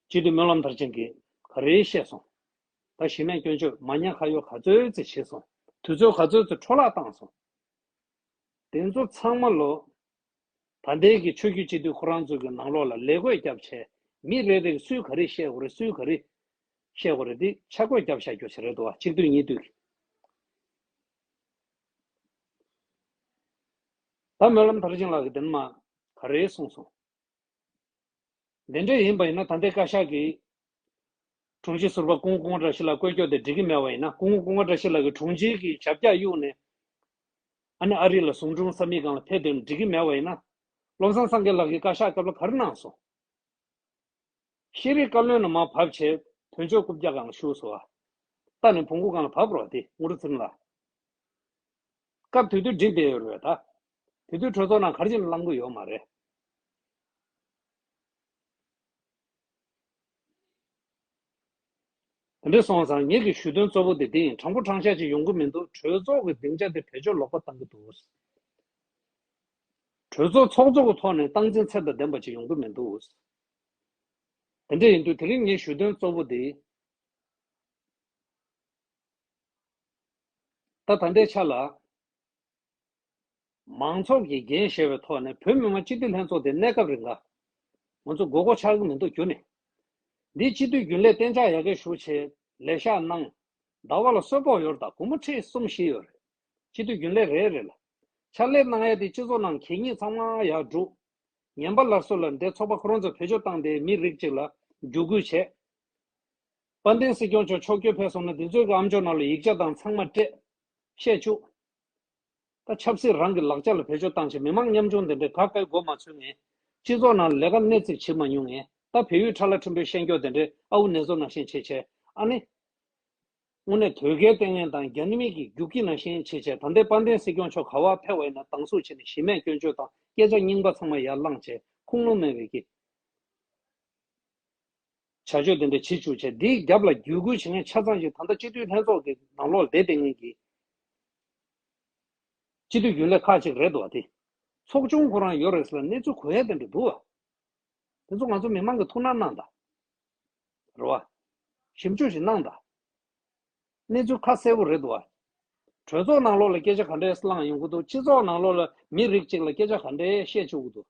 སྤྱི་འཐུས་སྨོན་ལམ་མཐར་ཕྱིན་གྱིས་ག་རེ་བཤད་སོང་། ད་གཞི་མེད་སྐྱོན་བརྗོད་མ་ཉེས་ཁ་གཡོག་ག་ཚོད་ཅིག་བྱས་སོང་། དུས་ཚོད་ག་ཚོད་ཅིག་འཕྲོ་བརླག་བཏང་སོང་། དེ་ཚོ་ཚང་མ་ལོ། ད་ལྟའི་གི་ཆོས་བརྒྱུད་སྤྱི་འཐུས་ཁོ་རང་ཚོ་གི་ནང་ལོགས་ལ་ལས་བགོས་བརྒྱབ་བྱས་མི་རེ་རེ་གི་སུས་ག་རེ་བཤད་དགོས་རེད་སུས་ག་རེ་བཤད་དགོས་རེད་དེ་ཆ་བགོས་བརྒྱབ་བཞག་རྒྱུ་ཞིག་རེད་འདུག་བ། གཅིག་སྡུད་གཉིས་སྡུད་ཀྱི། ད་སྨོན་ལམ་མཐར་ཕྱིན་ལགས་ཀྱིས་དེ་ནས་མ་ག་རེ་གསུངས་སོང་། འདི་འདྲ་ཡིན་པ་ཡིན་ན་ད་ལྟའི་བཀའ་ཤག་གི་དྲུང་ཆེ་ཟུར་པ་སྐུ་ངོ་ཀུན་དགའ་བཀྲ་ཤིས་ལགས་བསྐོ་རྒྱུ་དེ་འགྲིག་གི་མེད་པ་ཡིན་ན། སྐུ་ངོ་ཀུན་དགའ་བཀྲ་ཤིས་ལགས་ཀྱི་དྲུང་ཆེ་གི་རྒྱབ་རྒྱག་གཡུགས་ནས་ཨ་ནི་ཨ་རི་ལ་ཟུང་དྲུང་ས་མིག་སྒང་ལ་ཕེབས་དེ་འགྲིག་གི་མེད་པ་ཡིན་ན། བློ་བཟང་སངས་རྒྱས་ལགས་ཀྱིས་བཀའ་ཤག་སྐབས་ལ་ག་རེ་གནང་སོང་། ཤེས་རིག་བཀའ་བློན་ལ་མར་བབས་བྱས་དོན་གཅོད་རྐུབ་བཀྱག་སྒང་ལ་བཞུགས་སོང་བ། རྟ་ནི་བོང་གུ་སྒང་ལ་བབས་རོགས་དེ་དངུལ་ཚིམ་ལ། སྐབས་དེ་དུས་འགྲིག་བསྡད་ཡོད་རེད་ད། དེ་དུས་གྲོས་ཚོགས་ནང་ག་རེ་བྱས་ནས་གླེང་གི་ཡོད་མ་རེད། དེ་འདྲ་སོང་ཙང་ངེད་ཀྱི་ཞུ་དོན་གཙོ་བོ་དེ་དེ་ཡིན། དྲང་པོ་དྲང་བཞག་ཅིག་ཡོང་གི་མི་འདུག་གྲོས་ཚོགས་ཀྱི་སྡིངས་ཆ་དེ་བེད་སྤྱོད་ལོག་པ་བཏང་གི་འདུག་གྲོས་ཚོགས་ཚོགས་གཙོ་གི་ཐོག་ནས་སྟངས་འཛིན་ཚད་དང་ལྡན་པ་ཅིག་ཡོང་གི་མི་འདུག་དེ་འདྲ་ཡིན་དུས་དེ་རིང་ངའི་ཞུ་དོན་གཙོ་བོ་དེ། ད་ད་ལྟའི་ཆ་ལ། མང་ཚོགས་ཀྱིས་འགན་བཞེས་པའི་ཐོག་ནས་བོད་མི་མང་སྤྱི་འཐུས་ལྷན་ཚོགས་དེ་གནས་སྐབས་རིང་ལ། ང་ཚོ་མགོ་སྐོར་ཆགས་ཀྱི་མི་འདུག་རྒྱུ་ནི། འདི་སྤྱི་འཐུས་རྒྱུན་ལས་གཏན་འཇགས་ཡག་གེ་ཞུ་བྱས་ལས་ཤག་གནང་། ཟླ་བ་ལ་གསོལ་ཕོགས་ཡོད་རེད། ད་སྒོར་མོ་ཁྲི་གསུམ་བཞི་ཡོད་རེད། སྤྱི་འཐུས་རྒྱུན་ལས་རེ་རེ་ལ། ཕྱག་ལས་གནང་ཡ་དེ་སྤྱི་ཚོགས་ནང་གད་སྙིགས་ཚང་མ་ཡར་སྒྲུག་ངན་པ་སླར་གསོ་ལ་འདྲེ་ཚོགས་པ་ཁོ་རང་ཚོ་བེད་སྤྱོད་བཏང་སྟེ་མི་རིགས་གཅིག་ལ་རྒྱུད་སྐུལ་བྱས། དཔལ་ལྡན་སྲིད་སྐྱོང་མཆོག་ཕྱོགས་བསྐྱོད་ཕེབས་སོང་ན་འདི་ཚོའི་གི་ཨམ་ཅོག་ནང་ལ་ཡིག་ཆ་དང་ཚང་མ་སྤྲད། བཤད་བཅུག་ད་ཆབ་སྲིད་རང་གི་ལག་ཆ་ལ་བེད་སྤྱོད་བཏང་བྱས་མི་མང་ཉམ་ཆུང་དེ་འདྲའི་ག་གའི་མགོ་མ་ཚོས་ངེས། སྤྱི་ཚོགས་ནང་ལས་ཀ་སྣེ་གཅིག་བྱེད་མ་མྱོང་ངེས། ད་བལ་ཡུལ་ཁྲ་ལ་ཁྲིམས་དཔོན་ཤན་སྐྱོགས་དེ་འདྲའི་ཨ་འུ་ནེ་ཚོ་ནང་བཞིན་བྱེད་བྱས་ཨ་ནི། དངོས་གནས་དོལ་རྒྱལ་ལྟས་ངན་དང་རྒྱ་མི་གི་རྒྱུག་ཁྱི་ནང་བཞིན་བྱེད་བྱས། ད་ལྟའི་དཔལ་ལྡན་སྲིད་སྐྱོང་མཆོག་ག་བ་ཕེབས་པ་ཡིན་ན་སྡང་ཟུག་བྱས་ནས་གཞི་མེད་སྐྱོན་བརྗོད་དང་སྐད་ཆ་རྙིང་པ་ཚང་མ་ཡར་བླངས་བྱས་ཁུངས་ལུང་མེད་པའི་གི་བྱ་སྤྱོད་དེ་འདྲ་བྱེད་བཅུག་བྱས། འདིའི་རྒྱབ་ལ་བརྒྱུད་སྐུལ་བྱེད་མཁན་ཆ་ཚང་ཞིག་ད་ལྟ་སྤྱི་འཐུས་ལྷན་ཚོགས་ཀྱི་ནང་ལོགས་བསྡད་བསྡད་མཁན་གྱི་སྤྱི་འཐུས་རྒྱུན་ལས་ཁག་ཅིག་རེད་འདུག་བ། དེ་ཚོགས་ཆུང་ཁོ་རང་ཡོད་རེད་ཟེར་ལ་གནས་ཚུལ་གོ་ཡ་དེ་འདྲ་འདུག་བ། དེ་ཚོ་ང་ཚོ་མི་མང་གི་ཐུགས་སྣང་གནང་དང་། རེད་བ། ཞིབ་འཇུག་ཞིག་གནང་དང་། གནས་ཚུལ་ཁ་གསལ་པོ་རེད་འདུག་བ། གྲོས་ཚོགས་ནང་ལོགས་ལ་སྐད་ཆ་ག་འདྲས་བསླངས་ཡོང་གི་འདུག་སྤྱི་ཚོགས་ནང་ལོགས་ལ་མི་རིགས་གཅིག་ལ་སྐད་ཆ་ག་འདྲས་བཤད་བཅུག་གི་འདུག་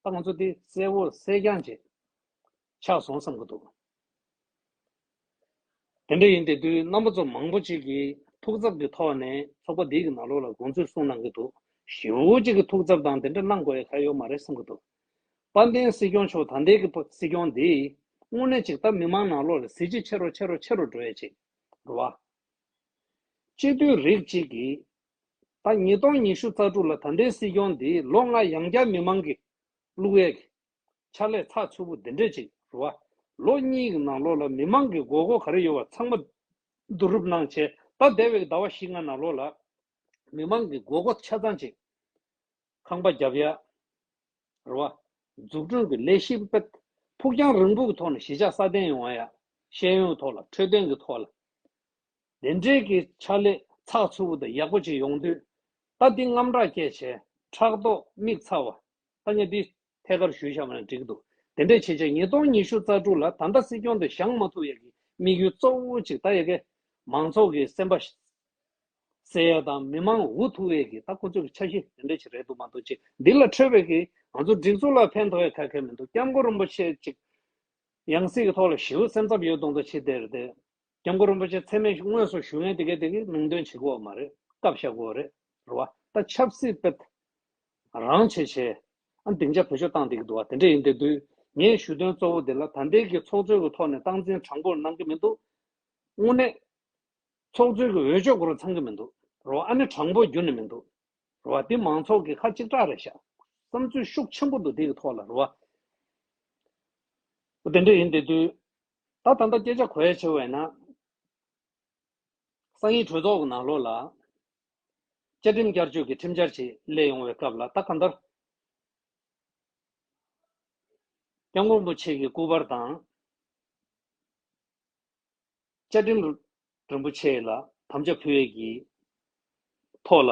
ད་ང་ཚོ་འདི་གསལ་པོ་གསལ་རྐྱང་བྱས་ཆགས་སོང་བསམ་གི་འདུག་དེ་འདྲ་ཡིན་དེ་དུས་རྣམ་པ་ཚོ་མང་པོ་ཅིག་གིས་ཐུགས་འཚབ་ཀྱི་ཐོག་ནས་ཚོགས་པ་འདི་གི་ནང་ལོགས་ལ་དགོངས་ཚུལ་གསུངས་གནང་གི་འདུག་ཞེ་པོ་ཅིག་གིས་ཐུགས་འཚབ་དང་དེ་འདྲ་གནང་དགོས་ཡ་ག་ཡོད་མ་རེད་བསམ་གི་འདུག་དཔལ་ལྡན་སྲིད་སྐྱོང་མཆོག་ད་ལྟའི་གི་སྲིད་སྐྱོང་འདི་དངོས་གནས་ཅིག་ད་མི་མང་ནང་ལོགས་ལ་གཟི་བརྗིད་ཆེ་རུ་ཆེ་རུ་ཆེ་རུ་འགྲོ་ཡ་ཅིག་རེད་བ། སྤྱི་འཐུས་རིགས་གཅིག་གིས་ད་ཉིས་སྟོང་ཉི་ཤུ་རྩ་དྲུག་ལ་ད་ལྟའི་སྲིད་སྐྱོང་འདི་ལོ་ལྔ་ཡང་བསྐྱར་མི་མང་གིས་བླུག་ཡས་ཀྱི་ཕྱག་ལས་ཚགས་ཚུད་པོ་འདི་འདྲས་ཅིག་རེད་བ། ལོ་གཉིས་ཀྱི་ནང་ལོགས་ལ་མི་མང་གི་དགོས་མཁོ་ག་རེ་ཡོད་པ་ཚང་མ་བསྡུ་རུབ་གནང་བྱས། ད་འདས་པའི་ཟླ་བ་བཞི་ལྔ་ནང་ལོགས་ལ་མི་མང་གི་དགོས་མཁོ་ཆ་ཚང་ཅིག་ཁང་པ་བརྒྱབ་ཡ། རེད་བ། འཛུགས་སྐྲུན་གྱི་ལས་གཞི་དཔེ་ཕུགས་རྒྱང་རིང་པོ་གི་ཐོག་ནས་གཞིས་ཆགས་སྲ་བརྟན་ཡོང་བ་ཡ། ཤེས་ཡོན་ཐོག་ལ་འཕྲོད་བསྟེན་གྱི་ཐོག་ལ། དེ་འདྲའི་གི་ཕྱག་ལས་ཚགས་ཚུད་པོ་དང་ཡག་པོ་ཅིག་ཡོང་དུས། ད་འདི་དངངས་སྐྲག་སྐྱེས་བྱས་ཕྲག་དོག་དམིགས་ཚ་བ། ད་ངས་འདི་ཐད་ཀར་ཞུས་བཞག་པ་ན་འགྲིག་གི་འདུག་དེ་འདྲས་བྱས་བྱས་ཉིས་སྟོང་ཉི་ཤུ་རྩ་དྲུག་ལ་ད་ལྟ་སྲིད་སྐྱོང་དེ་བཞེངས་མ་ཐུབ་ཡས་ཀྱི་དམིགས་ཡུལ་གཙོ་བོ་ཅིག་ད་ཡ་གི་མང་ཚོགས་ཀྱི་སེམས་པ་གསལ་ཡ་དང་མི་མང་འུ་ཐུག་ཡས་ཀྱི་ད་ཁོ་ཚོ་གི་འཆར་གཞི་དེ་འདྲ་ཅིག་རེད་འདུག་མ་གཏོགས་ཅིག་འདི་ལ་འཕྲོས་པའི་གི་ང་ཚོ་སྒྲིག་འཛུགས་ལ་ཕན་ཐོགས་ཡ་ག་གེ་མི་འདུག་སྐྱབས་མགོན་རིན་པོ་ཆེ་ཅིག་ཡང་སྲིད་ཀྱི་ཐོག་ལ་ཞེ་པོ་སེམས་འཚབ་ཡོད་མདོག་མདོག་བྱེད་བསྡད་རེད་དེ། སྐྱབས་མགོན་རིན་པོ་ཆེ་མཚན་སྨད་དངོས་སུ་ཞུ་མཁན་དེ་གའི་དེ་གའི་མིང་འདོན་བྱེད་དགོས་པ་མ་རེད། སྐབས་བཞག་དགོས་པ་རེད། རེད་བ། ད་ཆབ་སྲིད་དཔེ་རང་བྱེད་བྱེད་ཨ་སྡིངས་ཆ་བེད་སྤྱོད་བཏང་བསྡད་ཀྱི་འདུག་བ། དེ་འདྲ་ཡིན་བསྡད་དུས་ངའི་ཞུ་དོན་གཙོ་བོ་དེ་ལ་ད་ལྟའི་གི་ཚོགས་གཙོའི་གི་ཐོག་ནས་སྟངས་འཛིན་དྲང་པོར་གནང་གི་མི་འདུག་དངོས་གནས། ཚོགས་གཙོའི་གི་འོས་ཆོས་ཁོ་རང་ཚང་གི་མི་འདུག་རོ། ཨ་ནི་དྲང་པོ་རྒྱུ་ནི་མི་འདུག་རོ། དེ་མང་ཚོགས་ཀྱི་ཁ་གཅིག་གྲགས་རེད་ཤག་བསམ་ཚུལ་ཤུགས་ཆེན་པོ་འདུག་དེ་གི་ཐོག་ལ་རོ། དེ་འདྲ་ཡིན་དེ་དུས། ད་ད་ལྟ་སྐད་ཆ་གོ་ཡ་ཆེ་བས་ན། སང་ཉིན་གྲོས་ཚོགས་ཀྱི་ནང་ལོགས་ལ། བཅའ་ཁྲིམས་བསྐྱར་བཅོས་ཀྱི་ཁྲིམས་འཆར་ཅིག་སླེབས་ཡོང་བའི་སྐབས་ལ་ད་གང་ལྟར། སྐྱབས་མགོན་རིན་པོ་ཆེ་གི་སྐུ་པར་དང་། བཅའ་ཁྲིམས་རིན་པོ་ཆེ་ལ་དམ་བཅའ་ཕུལ་ཡས་ཀྱི་ཐོག་ལ།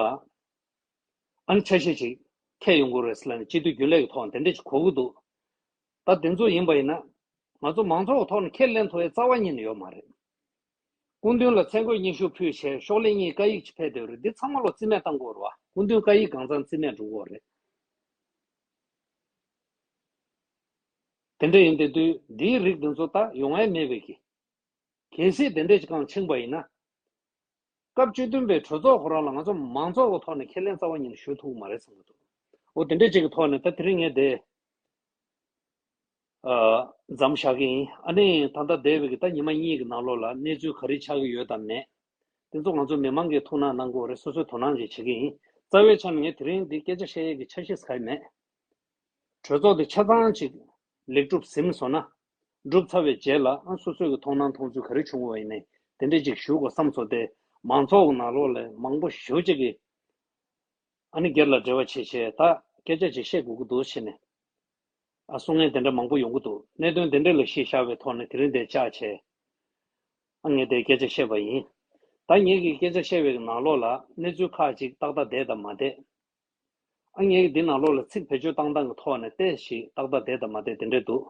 ཨ་ནི་འཆར་གཞི་ཅིག་འཁྱེར་ཡོང་གི་རེད་ཟེར་ལབ་ནས་སྤྱི་འཐུས་རྒྱུན་ལས་ཀྱི་ཐོག་ནས་དེ་འདྲ་ཅིག་གོ་གི་འདུག་ད་དེ་ཚོ་ཡིན་པ་ཡིན་ན། ང་ཚོ་མང་ཚོགས་ཀྱི་ཐོག་ནས་ཁས་ལེན་ཐུབ་ཡས་རྩ་བ་ཉིད་ནས་ཡོད་མ་རེད། སྐུ་མདུན་ལ་མཚན་བཀོད་སྙན་ཞུ་ཕུལ་བྱས་ཤོག་ལྷེ་གཉིས་བཀའ་ཡིག་ཅིག་ཕེབས་བསྡད་ཡོད་རེད། འདི་ཚང་མ་ལོ་རྩིས་མེད་བཏང་དགོས་རེད་བ། སྐུ་མདུན་བཀའ་ཡིག་གང་ཚང་རྩིས་མེད་འགྲོ་གི་ཡོད་རེད། དེ་འདྲ་ཡིན་དེ་དུས་འདིའི་རིགས་འདི་ཚོ་ད་ཡོང་ཡ་མེད་པའི་གི། གལ་སྲིད་དེ་འདྲ་ཅིག་གང་ཕྱིན་པ་ཡིན་ན། སྐབས་བཅུ་བདུན་པའི་གྲོས་ཚོགས་ཁོ་རང་ལ་ང་ཚོ་མང་ཚོགས་ཀྱི་ཐོག་ནས་ཁས་ལེན་རྩ་བ་ཉིད་ནས་ཞུ་ཐུབ་ཀྱི་མ་རེད་བསམ་གྱི་འདུག་འོ་དེ་འདྲ་ཅིག་གི་ཐོག་ནས་ད་དེ་རིང་ངས་དེ། ཨ། མཚམས་བཞག་གི་ཡིན། ཨ་ནི་ད་ལྟ་འདས་པའི་གི་ད་ཉི་མ་གཉིས་ཀྱི་ནང་ལོགས་ལ་གནས་ཚུལ་ག་རེ་ཆགས་ཀྱི་ཡོད་དམ་མེད། དེ་ཚོ་ང་ཚོ་མི་མང་གིས་ཐུགས་སྣང་གནང་དགོས་རེད། སོ་སོའི་དོ་སྣང་ཅིག་བྱེད་ཀྱི་ཡིན། རྩ་བའི་ཆ་ནས་ངས་དེ་རིང་འདི་སྐད་ཆ་བཤད་ཡས་ཀྱི་འཆར་གཞི་ཟེར་གྱི་མེད། གྲོས་ཚོགས་དེ་ཆ་ཚང་ཅིག་ལེགས་གྲུབ་ཟིན་སོང་ན། གྲུབ་ཚར་བའི་རྗེས་ལ་ཨ་སོ་སོའི་གི་མཐོང་སྣང་མཐོང་ཚུལ་ག་རེ་བྱུང་བ་ཡིན་ནའི་དེ་འདྲས་ཅིག་ཞུ་དགོས་བསམ་སོང་སྟེ། མང་ཚོགས་ཀྱི་ནང་ལོགས་ལ་མང་པོ་ཞེ་པོ་ཅིག་གིས་ཨ་ནི་སྒེར་ལ་འབྲེལ་བ་བྱེད་བྱས་ད་སྐད་ཆ་ཅིག་བཤད་དགོས་ཀྱི་འདུག་བྱས་ནས། ཨ་གསུང་མཁན་དེ་འདྲ་མང་པོ་ཡོང་གི་འདུག་གནད་དོན་དེ་འདྲས་ལ་གཞི་བཞག་པའི་ཐོག་ནས་དེ་རིང་འདིར་བཅར་བྱས། ཨ་ངས་དེ་སྐད་ཆ་བཤད་པ་ཡིན། ད་ངེད་ཀྱིས་སྐད་ཆ་བཤད་པའི་ནང་ལོགས་ལ་གནས་ཚུལ་ཁག་ཅིག་ཏག་ཏག་བསྡད་དང་མ་བསྡད། ཨ་ངེད་ཀྱིས་འདི་ནང་ལོགས་ལ་ཚིག་བེད་སྤྱོད་བཏང་སྟངས་ཀྱི་ཐོག་ནས་ཏོག་ཙམ་ཏག་ཏག་བསྡད་དང་མ་བསྡད་དེ་འདྲས་འདུག་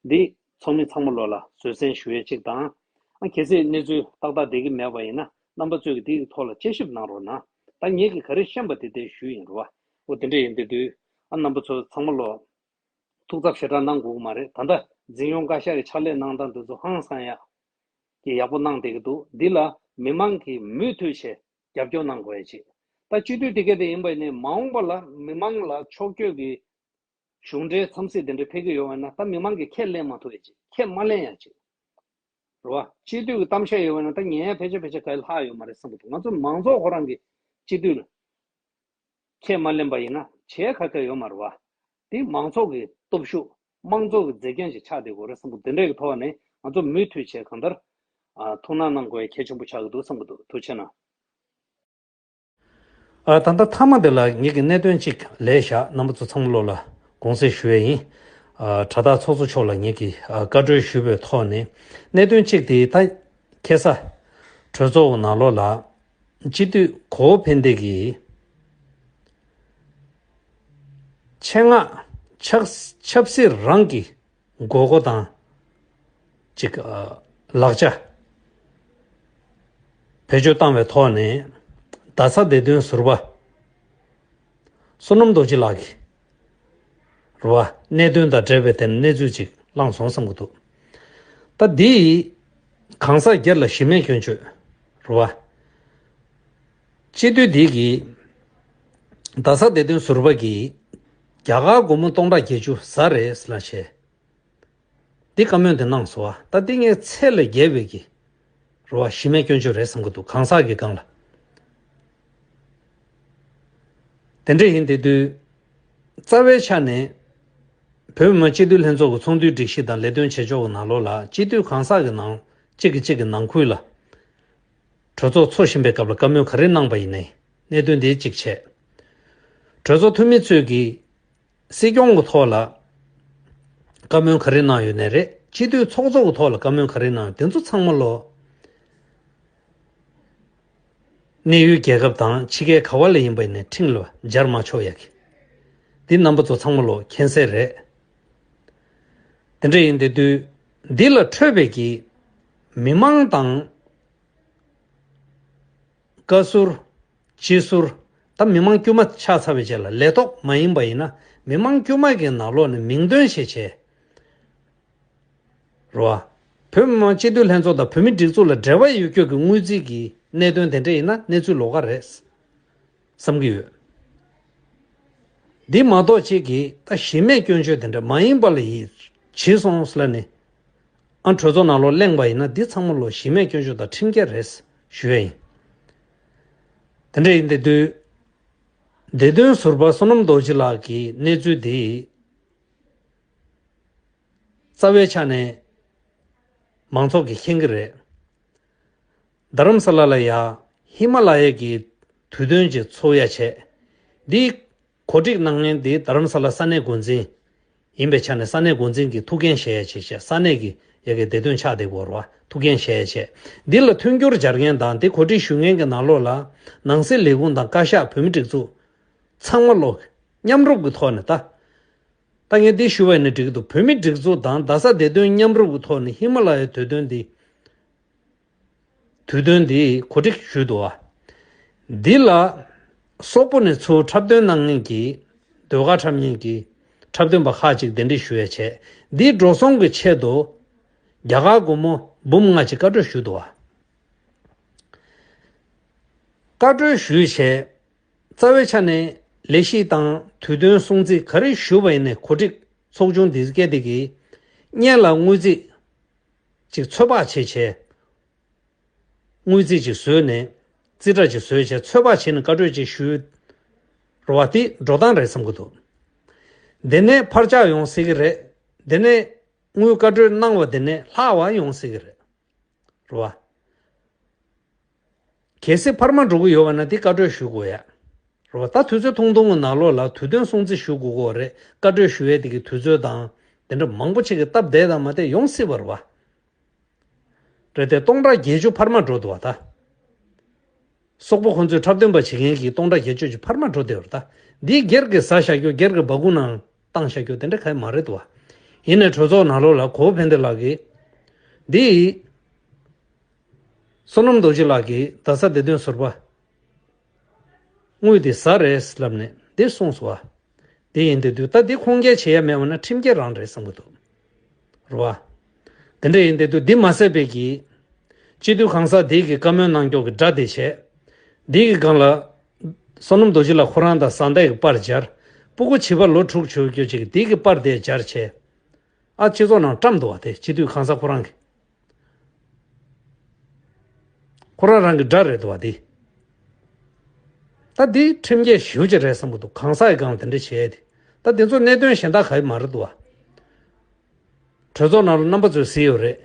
འདི་ཚོགས་མི་ཚང་མ་ལོགས་ལ་བཟོད་བསྲན་ཞུ་ཡས་གཅིག་དང་། ཨ་གལ་སྲིད་གནས་ཚུལ་ཏག་ཏག་བསྡད་ཀྱི་མེད་པ་ཡིན་ན་རྣམ་པ་ཚོས་ཀྱིས་འདིའི་ཐོག་ལ་དཔྱད་ཞིབ་གནང་རོགས་གནང་། ད་ངེད་ཀྱིས་ག་རེ་ཤེས་པ་དེ་དེ་ཞུས་ཡིན་རོ། འོ་དེ་འདྲས་ཡིན་དེ་དུས་ཨ་རྣམ་པ་ཚོ་ཚང་མ་ལོགས་ཐུགས་འཚབ་ཞེ་དྲག་གནང་དགོས་ཀྱི་མ་རེད། ད་ལྟ་འཛིན་སྐྱོང་བཀའ་ཤག་གི་ཕྱག་ལས་གནང་སྟངས་དེ་ཚོ་ཧང་སང་ཡག་གི་ཡག་པོ་གནང་བསྡད་ཀྱི་འདུག་འདི་ལ་མི་མང་གིས་མུ་མཐུད་བྱས་རྒྱབ་སྐྱོར་གནང་དགོས་ཡ་ཅིག་ད་སྤྱི་འཐུས་དེ་ག་དེ་ཡིན་པ་ཡིན་ནའི་མ་འོངས་པ་ལ་མི་མང་ལ་ཕྱོགས་བསྐྱོད་ཀྱི་གཞུང་འབྲེལ་འཚམས་གཟིགས་དེ་འདྲ་ཕེབས་ཀྱི་ཡོད་པ་ན་ད་མི་མང་གིས་ཁས་ལེན་མ་ཐུབ་ཡ་ཅིག་ཁས་མ་ལེན་ཡ་ཅིག་རེད་བ། སྤྱི་འཐུས་ཀྱི་གཏམ་བཤད་ཡོད་པ་ན་ད་ཉན་ཡ་ཕལ་ཆེར་ཕལ་ཆེར་ག་ལ་ལྷག་ཡོད་མ་རེད་བསམ་གྱི་འདུག་ང་ཚོ་མང་ཚོགས་ཁོ་རང་གིས་སྤྱི་འཐུས་ལ་ཁས་མ་ལེན་པ་ཡིན་ན་བྱས་ཁ་ཁ་ཡོད་མ་རེད་བ། དེ་མང་ཚོགས་ཀྱི་སྟོབས་ཤུགས་དམངས་གཙོ་གི་མཛེས་རྒྱན་ཞིག་ཆགས་བསྡད་དགོས་རེད་བསམ་གྱི་འདུག་དེ་འདྲའི་གི་ཐོག་ནས་ང་ཚོ་མུ་མཐུད་བྱས་གང་ལྟར་ཨ་ཐུགས་སྣང་གནང་དགོས་ཡ་གལ་ཆེན་པོ་ཆགས་ཀྱི་འདུག་བསམ་གྱི་འདུག་ཐུགས་རྗེ་ཆེ་གནང་། ཨ་ད་ལྟ་མཐའ་མ་དེ་ལ་ངེད་ཀྱི་གནད་དོན་གཅིག་ལས་བཞག་རྣམ་པ་ཚོ་ཚང་མ་ལོགས་ལ་དགོངས་སེལ་ཞུ་ཡས་ཡིན། ཨ་དྲ་བདག་ཚོགས་གཙོ་མཆོག་ལ་ངེད་ཀྱིས་ཨ་བཀའ་འཁྲོལ་ཞུས་པའི་ཐོག་ནས་གནད་དོན་གཅིག་དེ་ད་ཁ་སང་གྲོས་ཚོགས་ནང་ལོགས་ལ་སྤྱི་འཐུས་གོ་བོ་ཕན་བདེ་གིས་ཆེད་མངགས་ཆབ་ཆབ་སྲིད་རང་གི་དགོས་མཁོ་དང་ཅིག་ཨ་ལག་ཆ་བེད་སྤྱོད་བཏང་བའི་ཐོག་ནས་རྡ་ས་བདེ་དོན་ཟུར་པ་བསོད་ནམས་རྡོ་རྗེ་ལགས་ཀྱིས་རེད་བ། གནད་དོན་དང་འབྲེལ་བའི་དེ་གནས་ཚུལ་ཅིག་བླངས་སོང་བསམ་གྱི་འདུག་ད་འདི་གང་ཟག་སྒེར་ལ་གཞི་མེད་སྐྱོན་བརྗོད་རེད་བ། སྤྱི་འཐུས་འདི་གིས་རྡ་ས་བདེ་དོན་ཟུར་པ་གིས་རྒྱ་གར་སྒོར་མོ་སྟོང་ཕྲག་བརྒྱད་ཅུ་ཟ་རེད་ཟེར་ལབ་བྱས། འདི་བཀའ་མོལ་འདི་གནང་སོང་བ། ད་འདི་ངས་ཚད་ལས་བརྒལ་བའི་གི་རེད་བ། གཞི་མེད་སྐྱོན་བརྗོད་རེད་བསམ་གྱི་འདུག་གང་ཟག་གི་སྒང་ལ། དེ་འདྲ་ཡིན་དེ་དུས་རྩ་བའི་ཆ་ནས་བོད་མི་མང་སྤྱི་འཐུས་ལྷན་ཚོགས་ཀྱི་ཚོགས་འདུའི་སྒྲིག་གཞི་དང་ལས་དོན་བྱེད་ཕྱོགས་ཀྱི་ནང་ལོགས་ལ་སྤྱི་འཐུས་གང་ཟག་གི་ནང་གཅིག་གིས་གཅིག་གི་ནང་ཁུལ་ལ་གྲོས་ཚོགས་འཚོགས་བཞིན་པའི་སྐབས་ལ་བཀའ་མོལ་ག་རེ་གནང་པ་ཡིན་ནའི་གནད་དོན་དེ་གཅིག་བྱས། གྲོས་ཚོགས་འཐུས་མི་ཚོས་ཀྱིས་སྲིད་སྐྱོང་གི་ཐོག་ལ་བཀའ་མོལ་ག་རེ་གནང་ཡོད་ནའི་རེད། སྤྱི་འཐུས་ཚོགས་གཙོ་གི་ཐོག་ལ་བཀའ་མོལ་ག་རེ་གནང་ཡོད། དེ་ཚོ་ཚང་མ་ལོ་གནས་ཡུལ་རྒྱལ་ཁབ་དང་ཕྱི་རྒྱལ་ག་བ་ལ་ཡིན་པ་ཡིན་ནའི་ཁྲིམས་ལ་སྦྱར་མ་ཆོག་ཡ་གི། འདི་རྣམ་པ་ཚོ་ཚང་མ་ལོ་མཁྱེན་གསལ་རེད། དེ་འདྲ་ཡིན་དེ་དུས་འདི་ལ་འཕྲོས་པའི་གི་མི་མང་དང་བཀའ་ཟུར། སྤྱི་ཟུར། ད་མི་མང་དཀྱུས་མ་ཆགས་ཚར་བའི་རྗེས་ལ་ལས་ཐོག་མ་ཡིན་པ་ཡིན་ན་མི་མང་དཀྱུས་མ་གི་ནང་ལོགས་ནས་མིང་འདོན་བྱེད་བྱས། རེད་བ། བོད་མི་མང་སྤྱི་འཐུས་ལྷན་ཚོགས་དང་བོད་མི་སྒྲིག་འཛུགས་ལ་འབྲེལ་བ་ཡོད་རྒྱུ་གི་དངུལ་རྩིས་ཀྱི་གནད་དོན་དེ་འདྲ་ཡིན་ན་གནས་ཚུལ་ལོགས་ཀ་རེད་བསམ་གྱི་ཡོད། འདི་མ་གཏོགས་གཅིག་གིས་ད་གཞི་མེད་སྐྱོན་བརྗོད་དེ་འདྲ་མ་ཡིན་པ་ལ་ཡིད་ཆེས་སོང་ཟེར་ལབ་ནས། ཨ་གྲོས་ཚོགས་ནང་ལོགས་གླེང་བ་ཡིན་ན་འདི་ཚང་མ་ལོ་གཞི་མེད་སྐྱོན་བརྗོད་དང་ཁྲིམས་འགལ་རེད་ཞུ་ཡ་ཡིན། དེ་འདྲ་ཡིན་དེ་དུས་བདེ་དོན་ཟུར་པ་བསོད་ནམས་རྡོ་རྗེ་ལགས་ཀྱི་གནས་ཚུལ་འདི་རྩ་བའི་ཆ་ནས་མང་ཚོགས་ཀྱིས་མཁྱེན་གྱི་རེད། རྡ་རམ་ས་ལ་ལ་ཡ་ཧི་མ་ལ་ཡ་གི་དུས་སྟོན་ཅིག་ཚོགས་ཡ་བྱས། འདི་གོ་སྒྲིག་གནང་མཁན་འདི་རྡ་རམ་ས་ལ་ས་གནས་འགོ་འཛིན་ཡིན་པའི་ཆ་ནས་ས་གནས་འགོ་འཛིན་གྱི་ཐུགས་འགན་བཞེས་ཡ་བྱས་བྱས། ས་གནས་ཀྱི་ཡ་གི་བདེ་དོན་ཆགས་བསྡད་ཡོད་རེད་བ། ཐུགས་འགན་བཞེས་ཡ་བྱས། འདི་ལ་མཐུན་འགྱུར་སྦྱར་མཁན་དང་འདི་གོ་སྒྲིག་ཞུ་མཁན་གྱི་ནང་ལོགས་ལ་ནང་སྲིད་ལས་ཁུངས་དང་བཀའ་ཤག་བོད་མི་སྒྲིག་འཛུགས་ཚང་མ་ལོ་མཉམ་རུབ་ཀྱི་ཐོག་ནས་ད། ད་ངས་འདི་ཞུ་བ་ཡིན་ན་འགྲིག་གི་འདུག་བོད་མི་སྒྲིག་འཛུགས་དང་རྡ་ས་བདེ་དོན་མཉམ་རུབ་ཀྱི་ཐོག་ནས་ཧི་མ་ལ་ཡའི་དུས་སྟོན་འདི། དུས་སྟོན་འདི་གོ་སྒྲིག་ཞུས་འདུག་བ། འདི་ལ་སོག་པོ་ནས་ཚུར་འཁྲབ་སྟོན་གནང་མཁན་གྱི་ཟློས་གར་འཁྲབ་མཁན་གྱི་འཁྲབ་སྟོན་པ་ཁག་ཅིག་གདན་འདྲེན་ཞུ་ཡ་བྱས། འདིའི་འགྲོ་སོང་གི་ཆེད་དུ་རྒྱ་གར་སྒོར་མོ་འབུམ་ལྔ་ཅིག་བཀའ་འཁྲོལ་ཞུས་འདུག་བ། བཀའ་འཁྲོལ་ཞུས་བྱས། རྩ་བའི་ཆ་ནས་ལས་གཞི་དང་དུས་སྟོན་སྲུང་བརྩི་ག་རེ་ཞུས་པ་ཡིན་ནའི་གོ་སྒྲིག་ཚོགས་ཆུང་འདི་སྐད་དེ་གིས་སྔོན་ལ་དངུལ་རྩིས་ཅིག་ཚོད་དཔག་བྱས་བྱས། དངུལ་རྩིས་ཅིག་བཟོས་ནས་རྩིས་ཁྲ་ཅིག་བཟོས་བྱས་ཚོད་དཔག་བྱས་ནས་བཀའ་འཁྲོལ་ཅིག་ཞུས། རེད་བ། དེ་འགྲོ་སྟངས་རེད་བསམ་གྱི་འདུག་དེ་ནས་ཕར་ཆག་ཡོང་སྲིད་ཀྱི་རེད། དེ་ནས་དངུལ་བཀའ་འཁྲོལ་གནང་བ་དེ་ནས་ལྷག་པ་ཡོང་སྲིད་ཀྱི་རེད། རེད་བ། གལ་སྲིད་འཕར་མ་འགྲོ་གི་ཡོད་པ་ན་དེ་བཀའ་འཁྲོལ་ཞུ་དགོས་ཡ། རེད་བ། ད་དུས་ཚོད་ཐུང་ཐུང་གི་ནང་ལོགས་ལ་དུས་སྟོན་སྲུང་བརྩི་ཞུ་དགོས་ཀྱི་རེད། བཀའ་འཁྲོལ་ཞུ་ཡས་དེ་གི་དུས་ཚོད་དང་དེ་འདྲ་མང་པོ་ཅིག་གི་སྟབས་བདེ་དང་མ་བདེ་ཡོང་སྲིད་པ་རེད་བ། རེད་དེ། སྟོང་ཕྲག་བརྒྱད་ཅུ་འཕར་མ་འགྲོ་འདུག་བ་ད། སོག་པོ་ཁོ་ཚོས་འཁྲབ་སྟོན་པ་བྱེད་མཁན་གྱི་སྟོང་ཕྲག་བརྒྱད་ཅུ་ཅིག་འཕར་མ་འགྲོ་བསྡད་པ་རེད་ད། འདི་སྒེར་གྱི་ཟ་བཞག་རྒྱུ། སྒེར་གྱི་སྦ་ཁུག་ནང་བཏང་བཞག་རྒྱུ་དེ་འདྲ་གང་ཡང་མ་རེད་འདུག་བ། ཡིན་ནའི་གྲོས་ཚོགས་ནང་ལོགས་ལ་གོ་བོ་ཕན་བདེ་ལགས་ཀྱིས། འདི་བསོད་ནམས་རྡོ་རྗེ་ལགས་ཀྱིས་རྡ་ས་བདེ་དོན་ཟུར་པ་དངུལ་དེ་ཟ་རེད་ལབ་ནས་འདི་གསུངས་སོང་བ། དེ་ཡིན་དུས་དུས་ད་འདི་ཁུངས་སྐྱེལ་བྱེད་ཡ་མེད་པ་ན་ཁྲིམས་འགལ་རང་རེད་བསམ་གྱི་འདུག་རེད་བ། དེ་འདྲ་ཡིན་དུས་དུས་འདི་མ་ཟད་པའི་གི། སྤྱི་འཐུས་གང་ཟག་འདི་གི་བཀའ་མོལ་གནང་མགྱོགས་ཀྱི་སྒྲ་དེ་བྱས། འདི་གི་སྒང་ལ། བསོད་ནམས་རྡོ་རྗེ་ལགས་ཁོ་རང་དང་བཟའ་ཟླ་ཡི་པར་སྦྱར། སྤུ་གུ་བྱིས་པ་ལོ་དྲུག་བཅུ་རྒྱུ་ཅིག་འདི་གི་པར་དེ་སྦྱར་བྱས། ཨ་སྤྱི་ཚོགས་ནང་བཀྲམ་འདུག་བ། དེ་སྤྱི་འཐུས་གང་ཟག་ཁོ་རང་གི། ཁོ་རང་རང་གི་དགྲ་རེད་འདུག་བ་དེ། ད་འདི་ཁྲིམས་འགལ་ཞེ་པོ་ཅིག་རེད་བསམ་གྱི་འདུག་གང་ཟག་གི་སྒང་དེ་འདྲ་བྱས་ཏེ། ད་འདི་ཚོ་གནད་དོན་གཞན་དག་ག་ཡི་མ་རེད་འདུག་བ། གྲོས་ཚོགས་ནང་ལ་རྣམ་པ་ཚོས་གཟིགས་ཡོད་རེད།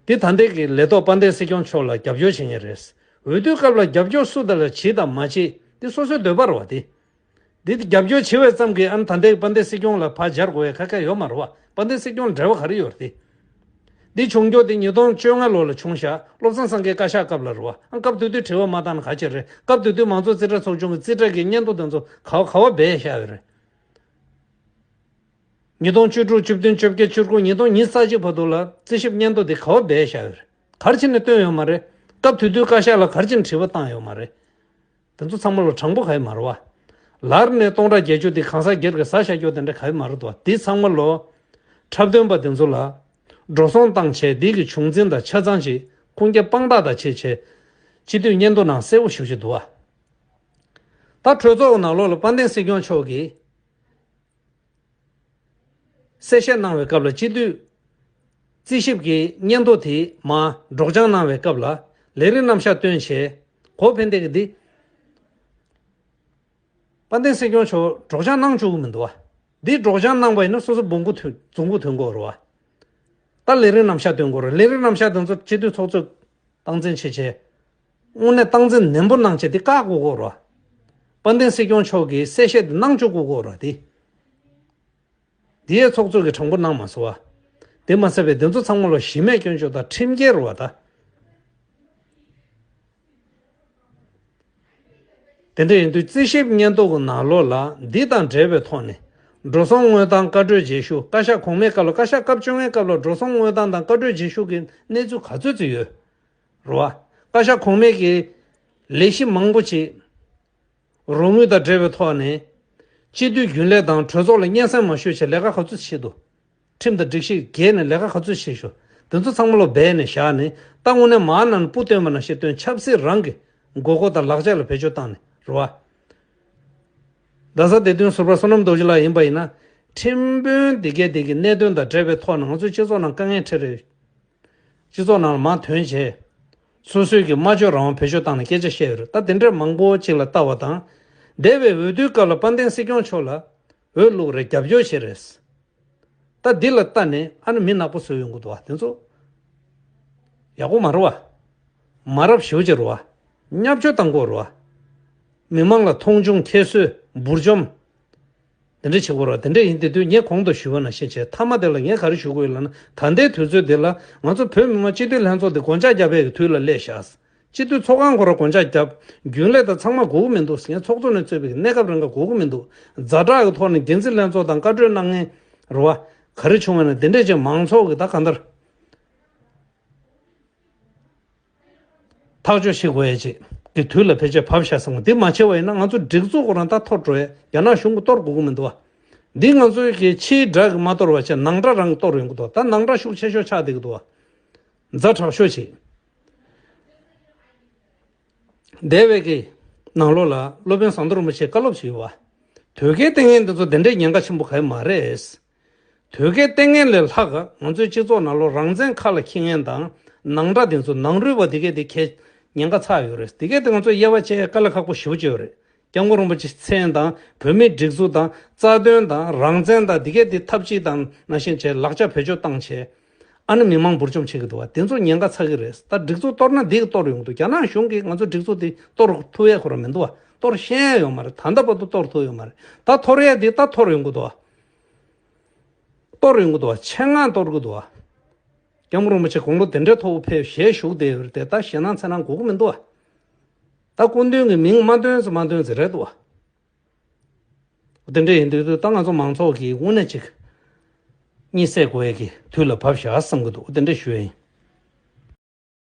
འདི་ད་ལྟའི་གི་ལས་ཐོག་དཔལ་ལྡན་སྲིད་སྐྱོང་མཆོག་ལ་རྒྱབ་སྐྱོར་བྱེད་མཁན་རེད། འོས་བསྡུའི་སྐབས་ལ་རྒྱབ་སྐྱོར་སུ་དང་ལ་བྱེད་དང་མ་བྱེད་འདི་སོ་སོའི་འདོད་པ་རེད་བ་དེ། འདི་རྒྱབ་སྐྱོར་བྱེད་པའི་ཙམ་གྱིས་ཨ་ནི་ད་ལྟའི་དཔལ་ལྡན་སྲིད་སྐྱོང་ལ་ཕར་སྦྱར་དགོས་ཡ་ག་ག་ཡོད་མ་རེད་བ། དཔལ་ལྡན་སྲིད་སྐྱོང་ལ་འབྲེལ་བ་ག་རེ་ཡོད་རེད་དེ། འདི་བྱུང་རྒྱུ་དེ་ཉིས་སྟོང་བཅོ་ལྔ་ལོ་ལ་བྱུང་ཤག་བློ་བཟང་སེང་གེ་བཀའ་ཤག་སྐབས་ལ་རེད་བ། ཨ་སྐབས་དེ་དུས་དྲི་བ་མ་བཏང་ན་ག་བྱེད་རེད། སྐབས་དེ་དུས་མང་གཙོ་རྩིས་ཁྲ་ཚོགས་ཆུང་གི་རྩིས་ཁྲ་གི་སྙན་ཐོ་དེ་ཚོ་ག་བ་ག་བ་སྦས་བཞག་ཡོད་རེད། ཉིས་སྟོང་བཅུ་དྲུག་བཅུ་བདུན་བཅོ་བརྒྱད་བཅུ་དགུ་ཉིས་སྟོང་ཉི་ཤུ་རྩ་གཅིག་བར་དུ་ལ་རྩིས་ཞིབ་སྙན་ཐོ་དེ་ག་བ་སྦས་བཞག་ཡོད་རེད། ག་རེ་བྱས་ནས་བཏོན་ཡོད་མ་རེད། སྐབས་དེ་དུས་བཀའ་ཤག་ལ་ག་རེ་བྱས་ནས་དྲི་བ་བཏང་ཡོད་མ་རེད། དེ་ཚོ་ཚང་མ་ལོ་དྲང་པོ་ག་ཡི་མ་རེད་བ། ལར་ནས་སྟོང་ཕྲག་བརྒྱད་ཅུ་དེ་གང་ཟག་སྒེར་གྱི་ཟ་བཞག་རྒྱུ་དེ་འདྲ་ག་ཡི་མ་རེད་དོ། དེ་ཚང་མ་ལོ། འཁྲབ་སྟོན་པ་དེ་ཚོ་ལ། འགྲོ་སོང་བཏང་བྱས་འདི་གི་བྱུང་འཛིན་དང་ཆ་ཚང་ཅིག་ཁུངས་སྐྱེལ་དཔང་རྟགས་དང་བྱས་བྱས། སྤྱི་འཐུས་སྙན་ཐོ་ནང་གསལ་པོ་ཞེ་པོ་ཅིག་འདུག་བ། ད་གྲོས་ཚོགས་ནང་ལོགས་ལ་དཔལ་ལྡན་སྲིད་སྐྱོང་མཆོག་གིས། གསལ་བཤད་གནང་བའི་སྐབས་ལ་སྤྱི་འཐུས་རྩིས་ཞིབ་ཀྱི་སྙན་ཐོ་དེ་མར་སྒྲོག་སྦྱང་གནང་བའི་སྐབས་ལ་ལས་རིམ་རྣམ་གཞག་བཏོན་བྱས། གོ་ཕན་བདེ་གི་འདི། དཔལ་ལྡན་སྲིད་སྐྱོང་མཆོག་སྒྲོག་སྦྱང་གནང་བཅུག་གི་མི་འདུག་བ། འདི་སྒྲོག་སྦྱང་གནང་བ་ཡིན་ན་སོ་སོ་འབུང་གུ་ཐོན་རྫོང་གུ་ཐོན་དགོས་རེད་བ། ད་ལས་རིམ་རྣམ་གཞག་སྟོན་དགོས་རེད། ལས་རིམ་རྣམ་གཞག་དེ་ཚོ་སྤྱི་འཐུས་ཚོགས་གཙོས་སྟངས་འཛིན་བྱེད་བྱས། དངོས་གནས་སྟངས་འཛིན་ནན་པོ་གནང་བྱས་དེ་བཀག་དགོས་དགོས་རེད་བ། དཔལ་ལྡན་སྲིད་སྐྱོང་མཆོག་གིས་གསལ་བཤད་དེ་གནང་བཅུག་དགོས་དགོས་རེད་བ་དེ། དེའི་ཚོགས་གཙོ་གིས་དྲང་པོ་གནང་མ་སོང་བ། དེ་མ་ཟད་པའི་དེ་ཚོ་ཚང་མ་ལོ་གཞི་མེད་སྐྱོན་བརྗོད་དང་ཁྲིམས་འགལ་རེད་བ་ད། དེ་འདྲ་ཡིན་དུས་རྩིས་ཞིབ་སྙན་ཐོ་གི་ནང་ལོགས་ལ་འདི་དང་འབྲེལ་བའི་ཐོག་ནས། འགྲོ་སོང་དངོས་དང་བཀའ་གྲོས་རྗེས་ཤུལ། བཀའ་ཤག་གོང་མའི་སྐབས་ལ། བཀའ་ཤག་སྐབས་བཅོ་ལྔའི་སྐབས་ལ་འགྲོ་སོང་དངོས་དང་དང་བཀའ་གྲོས་རྗེས་ཤུལ་གྱི་གནས་ཚུལ་ག་ཚོད་ཅིག་ཡོད་རེད་བ། བཀའ་ཤག་གོང་མའི་གི་ལས་གཞི་མང་པོ་ཅིག་རོགས་དངུལ་དང་འབྲེལ་བའི་ཐོག་ནས། སྤྱི་འཐུས་རྒྱུན་ལས་དང་གྲོས་ཚོགས་ལ་སྙན་སེང་མ་ཞུས་བྱས་ལས་ཀ་ག་ཚོད་བྱེད་འདུག་ཁྲིམས་དང་སྒྲིག་གཞི་འགལ་ནས་ལས་ཀ་ག་ཚོད་བྱེད་ཤོག་དེ་ཚོ་ཚང་མ་ལོ་སྦས་ནས་བཞག་ནས། ད་དངོས་གནས་མར་ནང་སྤུ་བཏོན་པ་ནང་བཞིན་བཏོན། ཆབ་སྲིད་རང་གི་དགོས་མཁོ་དང་ལག་ཆ་ལ་བེད་སྤྱོད་བཏང་ནས་རེད་བ། རྡ་ས་བདེ་དོན་ཟུར་པ་བསོད་ནམས་རྡོ་རྗེ་ལགས་ཡིན་པ་ཡིན་ན། ཁྲིམས་དཔོན་འདི་གས་འདི་གི་གནད་དོན་དང་འབྲེལ་བའི་ཐོག་ནས་ང་ཚོའི་སྤྱི་ཚོགས་ནང་དཀའ་ངལ་འཕྲད་རེད། སྤྱི་ཚོགས་ནང་ལ་མར་ཐོན་བྱས། སོ་སོའི་གི་སྨྲ་བརྗོད་རང་དབང་བེད་སྤྱོད་བཏང་ནས་སྐད་ཆ་བཤད་ཡོད་རེད། ད་དེ་འདྲའི་མང་པོ་ཅིག་ལ་ལྟ་བ་དང་། འདས་པའི་འོས་བསྡུའི་སྐབས་ལ་དཔལ་ལྡན་སྲིད་སྐྱོང་མཆོག་ལ་འོས་བླུགས་རེད། རྒྱབ་སྐྱོར་བྱས་རེད། ད་འདི་ལ་ལྟ་ནས་ཨ་ནི་མི་ནག་པོ་བཟོས་ཡོང་གི་འདུག་བ། དེ་ཚོ་ཡག་པོ་མ་རེད་བ། མ་རབས་ཞེ་པོ་ཅིག་རེད་བ། བརྙས་བཅོས་བཏང་གི་ཡོད་རེད་བ། མི་མང་ལ་མཐོང་ཆུང་ཁྱད་གསོད་འབུར་འཇོམས། དེ་འདྲ་བྱེད་དགོས་རེད་བ། དེ་འདྲ་ཡིན་དེ་དུས་ངས་གོང་དུ་ཞུས་པ་ནང་བཞིན་བྱས། མཐའ་མ་དེ་ལ་ངས་ག་རེ་ཞུ་དགོས་ཡོད་ལབ་ན། ད་ལྟའི་དུས་ཚོད་འདི་ལ་ང་ཚོ་བོད་མི་མང་སྤྱི་འཐུས་ལྷན་ཚོགས་འདི་སྒོ་ལྕགས་བརྒྱབ་པའི་དུས་ལ་སླེབས་ཤག་སྤྱི་འཐུས་ཚོགས་ཁང་ཁོ་རང་སྒོ་ལྕགས་བརྒྱབ། རྒྱུན་ལས་དང་ཚང་མ་དགོས་ཀྱི་མི་འདུག་ངས་ཚོགས་གཙོ་ནས་གཙོས་པའི་གནས་སྐབས་རང་ག་དགོས་ཀྱི་མི་འདུག་ཛ་དྲག་གི་ཐོག་ནས་འགན་འཛིན་ལྷན་ཚོགས་དང་བཀའ་གྲོས་གནང་མཁན་རེད་བ། ག་རེ་བྱུང་བ་ན་དེ་འདྲས་ཅིག་མང་ཚོགས་ཀྱི་ད་གང་ལྟར། ཐག་གཅོད་བྱེད་དགོས་ཡ་ཅིག་གི་དུས་ལ་ཕལ་ཆེར་བབས་ཤག་བསམ་གི། འདི་མ་བྱས་པ་ཡིན་ན་ང་ཚོ་སྒྲིག་འཛུགས་ཁོ་རང་ད་འཐོར་འགྲོ་ཡ། རྒྱ་ནག་གཞུང་གིས་གཏོར་དགོས་ཀྱི་མི་འདུག་བ། འདི་ང་ཚོའི་གི་ཕྱིའི་དགྲ་གིས་མ་གཏོར་བ་བྱས་ནང་དགྲ་རང་གིས་གཏོར་ཡོང་གི་འདུག་ད་ནང་དགྲ་ཤུགས་ཆེ་ཤོས་ཆགས་བསྡད་ཀྱི་འདུག་བ། ཛ་དྲག་ཤོས་ཅིག་འདས་པའི་གི་ནང་ལོགས་ལ་སློབ་དཔོན་ཟམ་གདོང་རིན་པོ་ཆེས་བཀའ་སློབ་ཞིག་ཡོད་བ། དོལ་རྒྱལ་བསྟེན་མཁན་འདི་ཚོ་དེ་འདྲའི་ཉེན་ཁ་ཆེན་པོ་ག་ཡི་མ་རེད། དོལ་རྒྱལ་བསྟེན་མཁན་ལས་ལྷག་ང་ཚོའི་སྤྱི་ཚོགས་ནང་ལོགས་རང་བཙན་ཁ་ལ་འཁྱེར་མཁན་དང་ནང་དགྲ་དེ་ཚོ་ནང་རུལ་བ་དེ་གས་དེ་གས་ཉེན་ཁ་ཚ་ཡོད་རེད། དེ་གས་དེ་ང་ཚོ་དབྱེ་བ་ཕྱེ་དཀའ་ལས་ཁག་པོ་ཞེ་པོ་ཅིག་ཡོད་རེད། སྐྱབས་མགོན་རིན་པོ་ཆེའི་མཚན་དང་བོད་མིའི་སྒྲིག་འཛུགས་དང་རྩ་དོན་དང་རང་བཙན་དང་དེ་གས་དེ་ཐབས་ཅིག་དང་ནང་བཞིན་བྱས་ལག་ཆ་བེད་སྤྱོད་བཏང་བྱས། ཨ་ནི་མི་མང་འབུར་འཇོམས་བྱེད་ཀྱི་འདུག་བ། དེ་ཚོ་ཉེན་ཁ་ཚ་གི་རེད། ད་སྒྲིག་འཛུགས་གཏོར་ན་འདི་གི་གཏོར་ཡོང་གི་འདུག་རྒྱ་ནག་གཞུང་གིས་ང་ཚོ་སྒྲིག་འཛུགས་དེ་གཏོར་ཐུབ་ཡས་ཁོ་རང་མི་འདུག་བ། གཏོར་ཤེས་ཡས་ཡོད་མ་རེད། ད་ལྟ་བར་དུ་གཏོར་ཐུབ་ཡོད་མ་རེད། ད་འཐོར་ཡས་འདི་ད་འཐོར་ཡོང་གི་འདུག་བ། གཏོར་ཡོང་གི་འདུག་བ། ཆེད་མངགས་གཏོར་གི་འདུག་བ། སྐྱབས་མགོན་རིན་པོ་ཆེ་དགུང་ལོ་དེ་འདྲའི་མཐོ་པོ་ཕེབས་ཞལ་བཞུགས་བསྡད་ཡོད་རེད་དེ། ད་ཞེད་སྣང་འཚེར་སྣང་དགོས་ཀྱི་མི་འདུག་བ། ད་སྐུ་མདུན་གྱི་མིང་མ་འདོན་ཙམ་མ་འདོན་ཙམ་རེད་འདུག་བ། དེ་འདྲ་ཡིན་དུས་ད་ང་ཚོ་མང་ཚོགས་ཀྱིས་དངོས་གནས་ཅིག་གཉིད་སད་དགོས་ཡས་ཀྱི་དུས་ལ་བབས་ཤག་བསམ་གྱི་འདུག་དེ་འདྲ་ཞུ་ཡ་ཡིན།